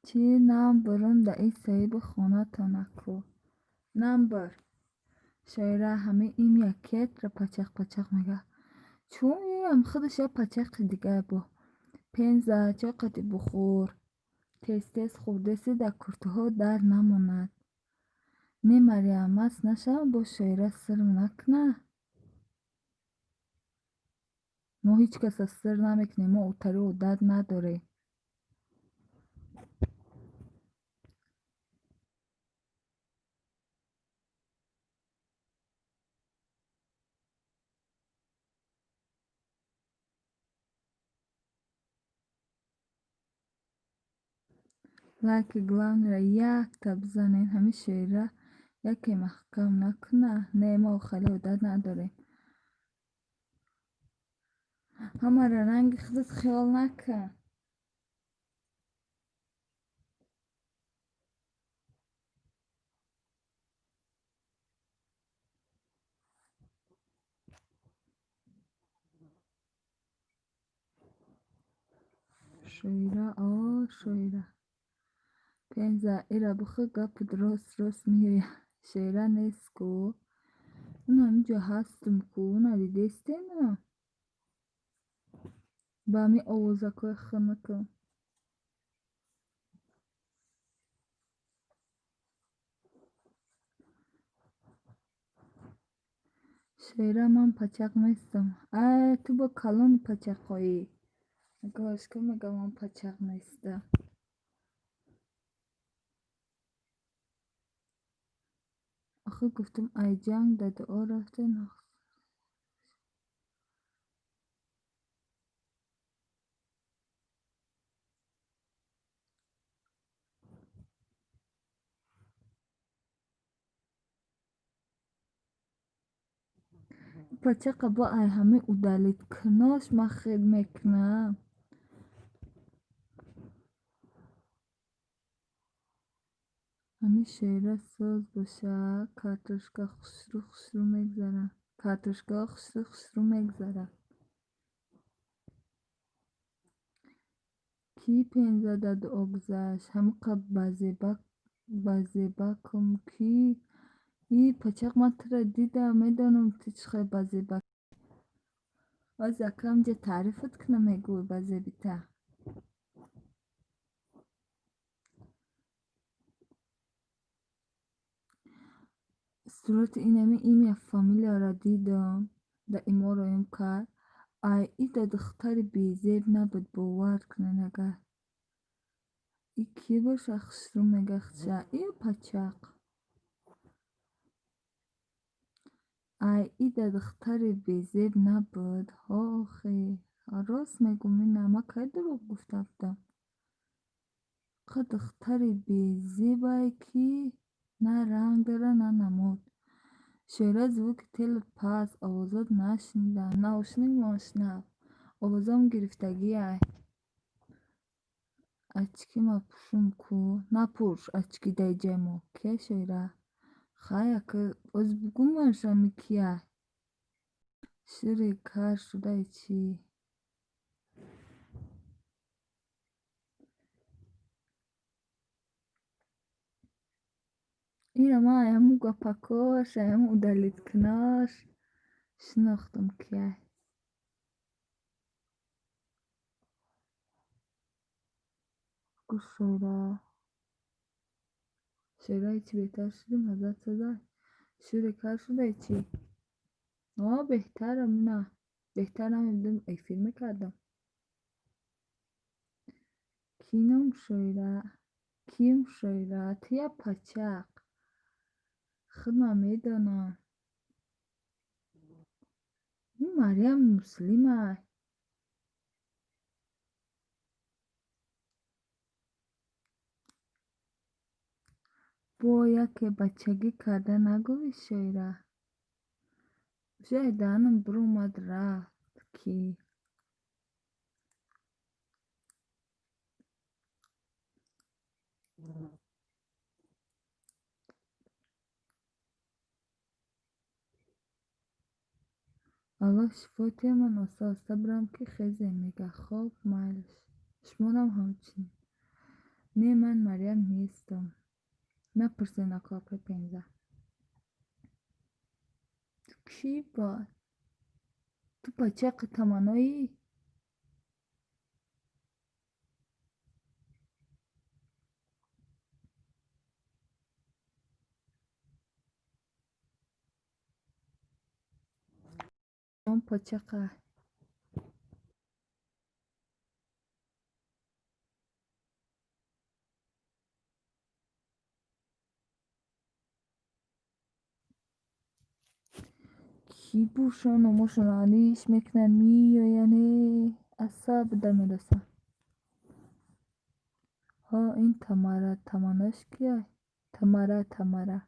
чӣ нам бурум да ин соҳиби хонатон аку. Нам бур. Шоира ҳамин имя кетра пачақ пачақ мега. Чун иам худаш я пачақи дигар бо. Пенза чой қати бухӯр. Тез тез хӯрдеси дар куртаҳо дар намонад. Не Марьям маст нашавам бо шоира сирм накуна. Мо ҳеҷ каса сир намекунем, мо отари одат надорем. Лайки главныйро якта бизанед, ҳамин шоира яке маҳкам накуна. Не, мо хеле одат надорем. Ҳамаро ранги худат хиёл накун. Шоира, о шоира. Пенза ира бихӯ гапат рост рост меояд. Шоира нест ку. Ман ҳаминҷо ҳастам ку, надидестена? Ба ҳамин овозакҳои хунукам. Шоира ман пачақ нестам. Ай ту бо калони пачақҳоӣ. Нигоҳаш кун мега ман пачақ нестам. Охир гуфтам ай ҷанг да дуо рафтем. Пачақа бо ай ҳамин удалить кунош ман хел мекунам. Ҳамин шоира соз боша, картошка хушрӯ хушрӯ мегзарад. Картошкаҳо хушрӯ хушрӯ мегзарад. Кӣ пенза да дуо гузашт? Ҳамиқа базебакам кӣ? И пачақ ман туро дидам, медонам ту чӣ хел базебак. Оз акам ҷа таърифат кунам мегӯй базебита. Сурати инами имя фамилияро дидам, да имороем кард. Ай ида духтари безеб набуд, бовар кунед агар. И кӣ боша хушрӯ мега худша? И пачақ. Ай ида духтари безеб набуд. Ҳо охи, рост мегӯм ина, ман кай дурӯғ гуфта будам? Қа духтари безебае ки на ранг дора, на намуд. Шоира звуки телот паст, овозот нашунидам. Наушник мошнав. Овозам гирифтагиай. Очки ма пӯшум ку? Напӯш очки дар ҷои мо. Кия шоира? Хай ака оз бугумаш ами кия? Шири кар шудаи чӣ? Ира ман ай ҳамун гапакош, ай ҳамун удалить кунош шинохтам кияй. Гу шоира. Шоираи чӣ беҳтар шудӣ маззат созай? Шӯри кар шудаи чӣ? О беҳтарам ина. Беҳтар намедидам эфир мекардам. Кӣ ном шоира? Ким шоира? Ту я пачақ. Худман медонам. Ин Марьям муслимай. Бо яке бачагӣ карда нагӯӣ, Шоира? Ҷай даҳанам биромад, рафт, ки Аллоҳ шифо диҳад, ман оста-оста бирам, ки хезем, мега. Хоб, майлаш. Шуморам ҳамчунин. Не, ман Марьям нестам. Напурсед, ако апаи Пенза. Ту кӣ бад? Ту бачақи таманноӣ? Он пачақа. Кӣ бошанд, номошон алиш мекунанд, меоянд, э асаб да мерасад. Ҳо, ин Тамара, Таманнош кия? Тамара, Тамара.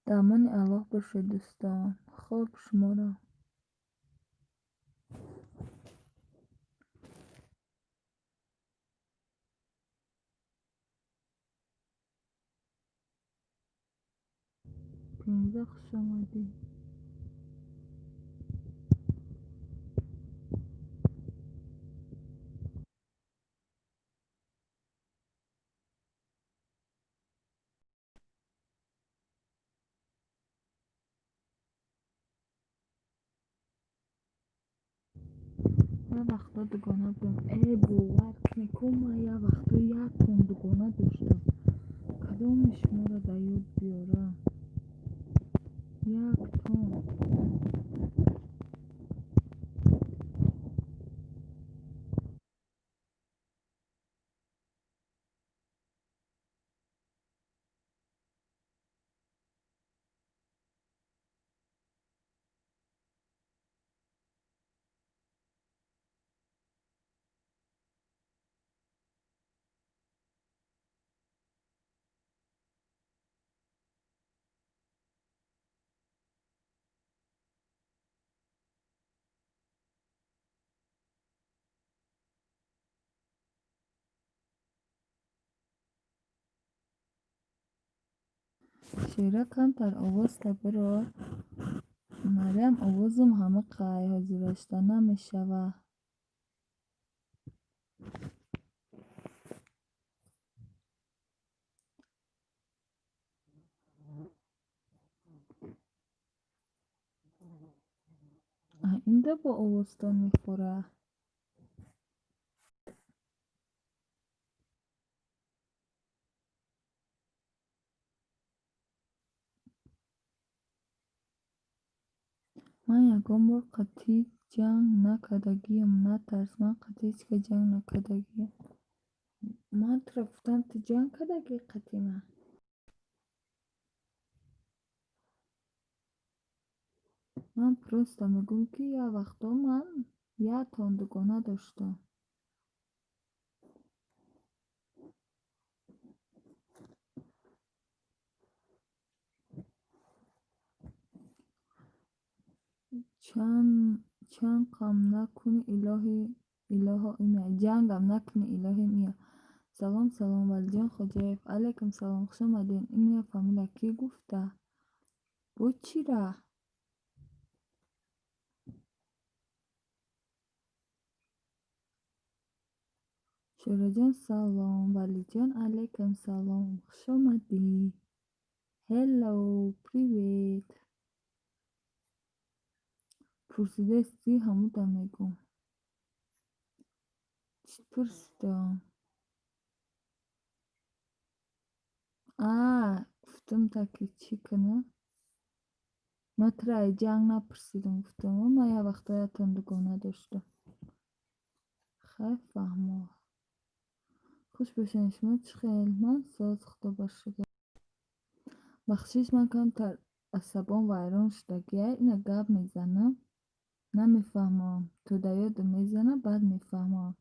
Дар амони Аллоҳ бошед, дӯстон. Хоб, шуморо. Пенза, хуш омадӣ. Як вақто дугона будам. Э, бовар кунед, ку ман як вақто як тон дугона доштам. Кадоми шуморо дар ёд биёрам? Як тон. Шоира, камтар овозта бирор. Марьям, овозум ҳамиқай ҳозирашта намешава. Инда бо овозтон мехӯра. Ман ягон бор қатъӣ ҷанг накардагиам. Натарс, ман қатъӣ ҳеҷ кас ҷанг накардагиам. Ман туро гуфтам, ту ҷанг кардагӣ қатъи ман? Ман просто мегӯям, ки як вақто ман як тон дугона доштам. Чанқам накунӣ, илоҳи, илоҳо, имя. Ҷангам накунӣ, илоҳи, имя. Салом, салом, Валиҷон Хоҷаев. Алайкум салом, хуш омадед. Имя, фамилия кӣ гуфта? Бо чира? Шӯраҷон, салом. Валиҷон, алайкум салом. Хуш омадӣ. Hello, привет. Пурсидаистӣ, ҳамуда мегӯм. Чӣ пурсидам? А, гуфтам, таки чӣ кунам? Ман туро ай ҷанг напурсидам, гуфтам, ман як вақто якатон дугона доштам. Хай, фаҳмо. Хуш бошед, шумо чӣ хел? Ман соз, худо ба шукр. Бахшиш, ман камтар асабом вайрон шудагиай, ина гап мезанам, намефаҳмам. То да ёдам мезана, баъд мефаҳмам.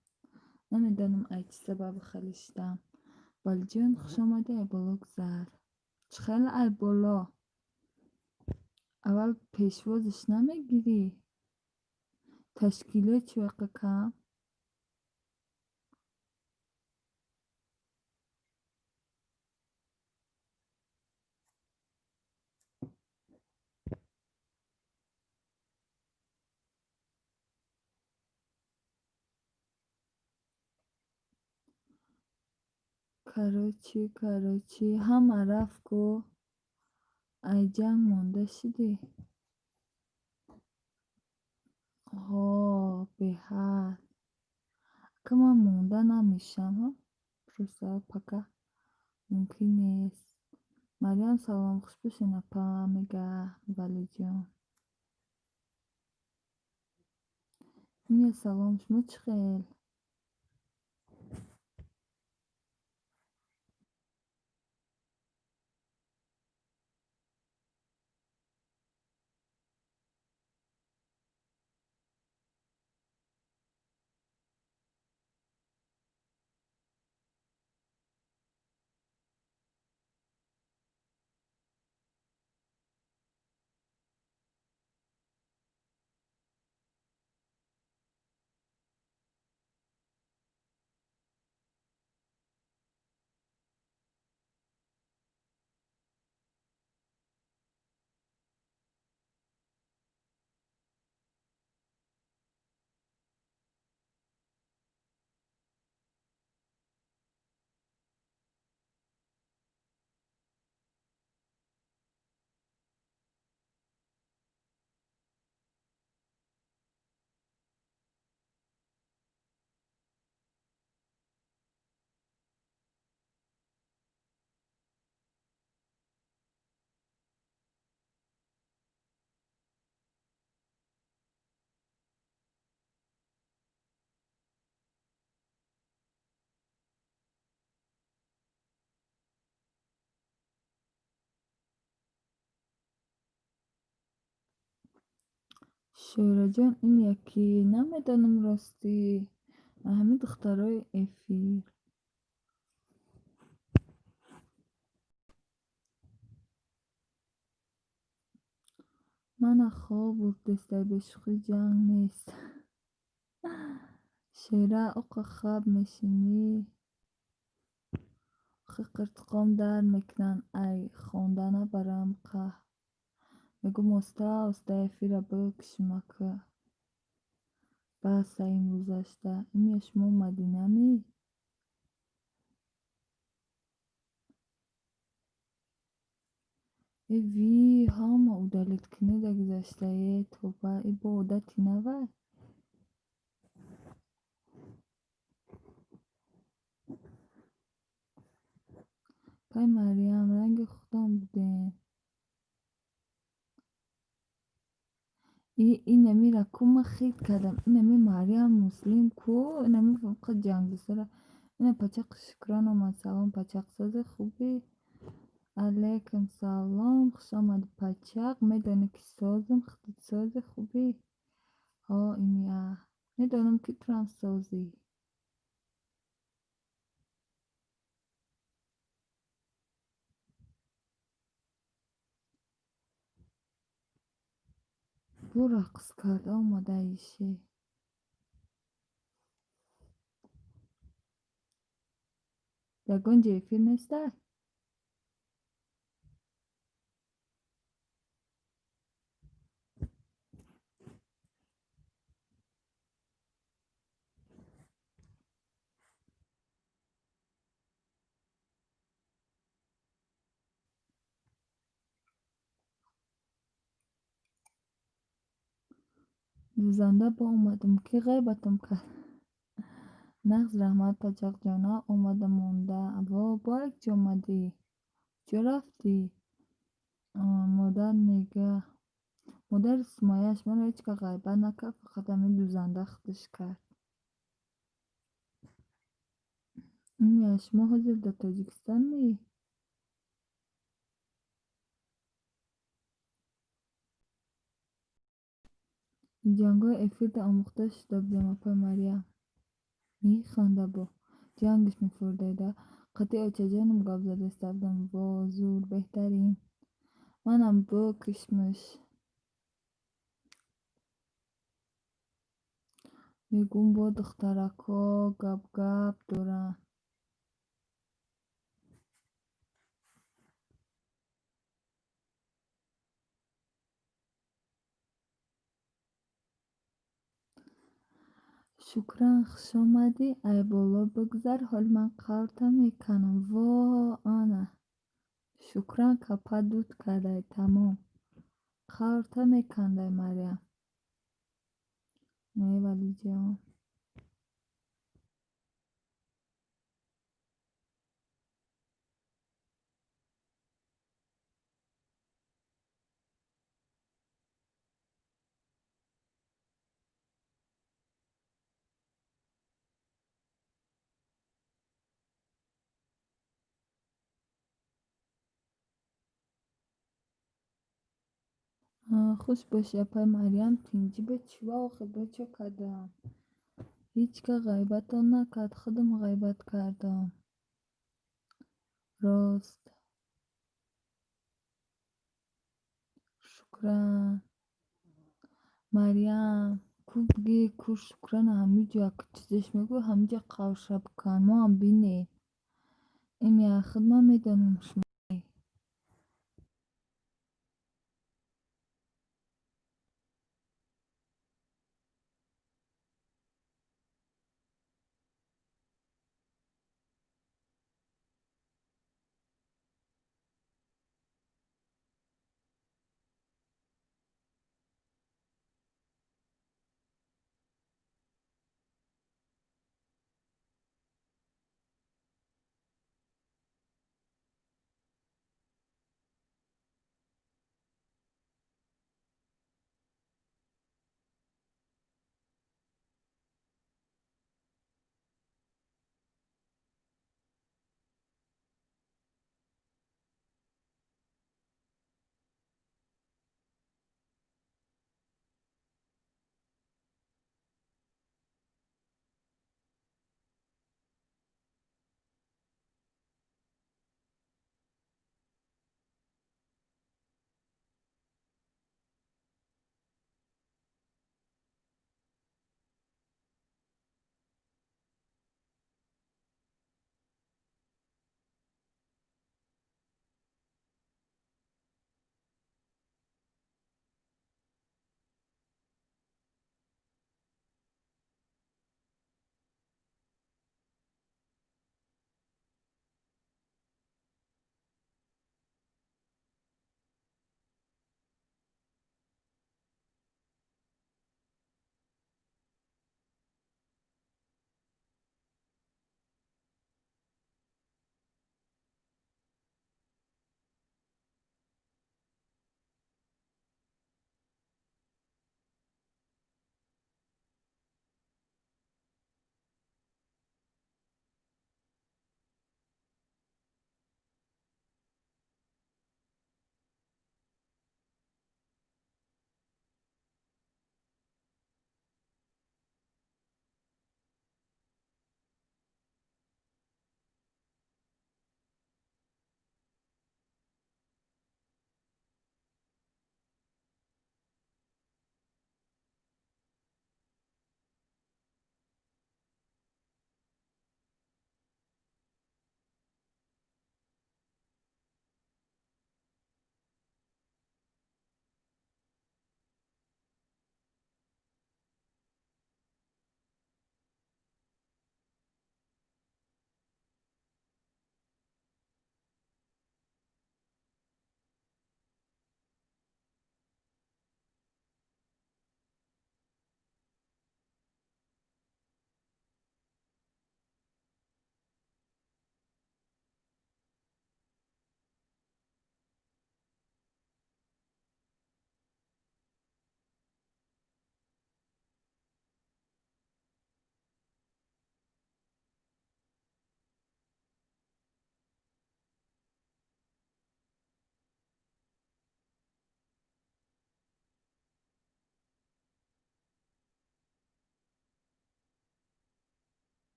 Намедонам, ай чӣ сабаби хеле шудам. Валиҷон, хуш омадӣ, ай боло гузар. Чӣ хел ай боло? Аввал пешвозиш намегирӣ? Ташкилот чӣ вақа кам? Короче, ҳама рафт ку, ай ҷанг монда шудӣ? Ҳо, беҳад. Ака, ман монда намешавам, просто пока мумкин нест. Марьям, салом, хуш бошед, апа, мега Валиҷон. Иня, салом, шумо чӣ хел? Шӯраҷон, ин якӣ намедонам, ростӣ. Ҳамин духтарои эфир. Мана хоб бурдестай, бешӯхӣ ҷанг нест. Шера, оқа хаб мешинӣ? Охи қиртиқом дард мекунанд, ай хондана барам қаҳ. Мегӯм, оста оста эфира бикушем, ака. Баса имрӯзашда. Иня, шумо Мадинамӣ? Э ви, ҳама удалить кунеда гузашта, е тоба, и бо одати навай? Пай Марьям, ранги худам будем. И инамира ку ман хит кардам. Инами Марьям муслим ку, инами фақат ҷангдӯстара. Ина пачақи Шукран омад. Салом, пачақ, сози, хубӣ? Алайкум салом, хуш омадӣ, пачақ. Медонӣ, ки созам, худат сози, хубӣ? Ҳо, имя. Медонам, ки турам созӣ. Бу рақс карда омада ише. Ягон ҷо эфир нестай? Дузанда бо омадам, ки ғайбатам кард? Нағз, раҳмат, пачақҷона, омада монда. Во, бо як ҷо омадӣ? Куҷо рафтӣ? Модар мега. Модари Сумайя шуморо ҳеҷ кас ғайбат накард, фақат ҳамин дузанда худаш кард. Иня, шумо ҳозир дар Тоҷикистонӣ? Ҷангҳои эфирда омӯхта шуда будем, апаи Марьям. Механда бо. Ҷангаш мефурдеда. Қати очаҷонам гап задаиста будам. Во, зур, беҳтарин. Манам бу кишмиш. Мегӯм, бо духтаракҳо гап-гап доранд. Шукран, хушомадӣ. Ай боло бигзар, ҳоли ман қаврта меканам. Во, ана. Шукран капа дуд кардай, тамом. Қаврта мекандай Марьям. Не, Валиҷон. Хуш бошӣ, апай Марьям. Тинҷӣ ба чӣ охир, бо чӣ кардам? Ҳеҷ ка ғайбатон накард, худам ғайбат кардам. Рост. Шукран. Марьям, ку бигӣ, ку Шукрана ҳамиҷо як чизеш мегӯ, ҳамиҷа қавша бикан, моам бинем. Имя худ ман медонам шумо.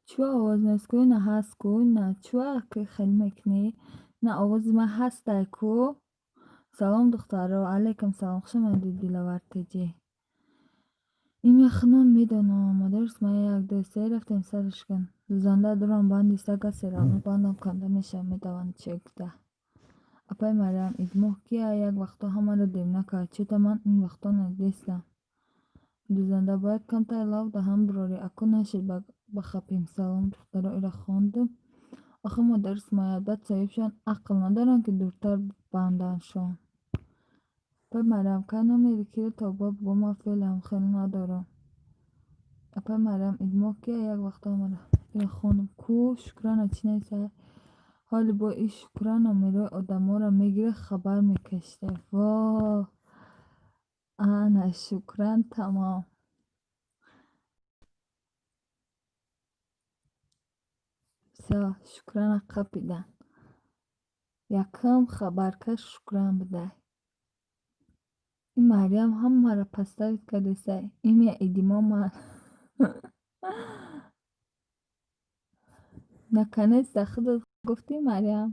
Чӯ овоз нест ку? На, ҳаст ку? На, чӯ хеле мекунӣ? На, овози ман ҳастай ку? Салом, духтаро. Алайкум салом, хуш омадед, Диловар Теҷӣ. Имя худман медонам. Модар Сумайя, як, ду, се, рафтем, сарш кун. Дузанда дурам банди сага, всё равно бандам канда мешавад, медаванд чекда. Апаи Марьям, идмоҳ кия? Як вақто ҳамаро девона кард. Чӯта ман ин вақто надидестам. Дузанда, бояд камтар лав даҳан бирорӣ, аку нашед бахапем. Салом, духтаро, ира хондум. Охир модари Сумайя, баъд соҳибшон ақл надоранд, ки дуртар бандандшон. Апаи Марьям, кай номери киро тобо бугӯ, ман феълам хеле надорам. Апаи Марьям, идмоҳ кия? Як вақто ҳамаро ира хондум. Ку Шукрана чӣ нависад? Ҳоли бо ин Шукран номерои одаморо мегирад, хабар мекашида. Во, ана Шукран, тамом. Всё, Шукрана қапидан. Якум хабаркаш Шукран будай. Ин Марьям ҳамаро поставить кардесай. Имя идимо ман. Наконец-то худат гуфтӣ, Марьям.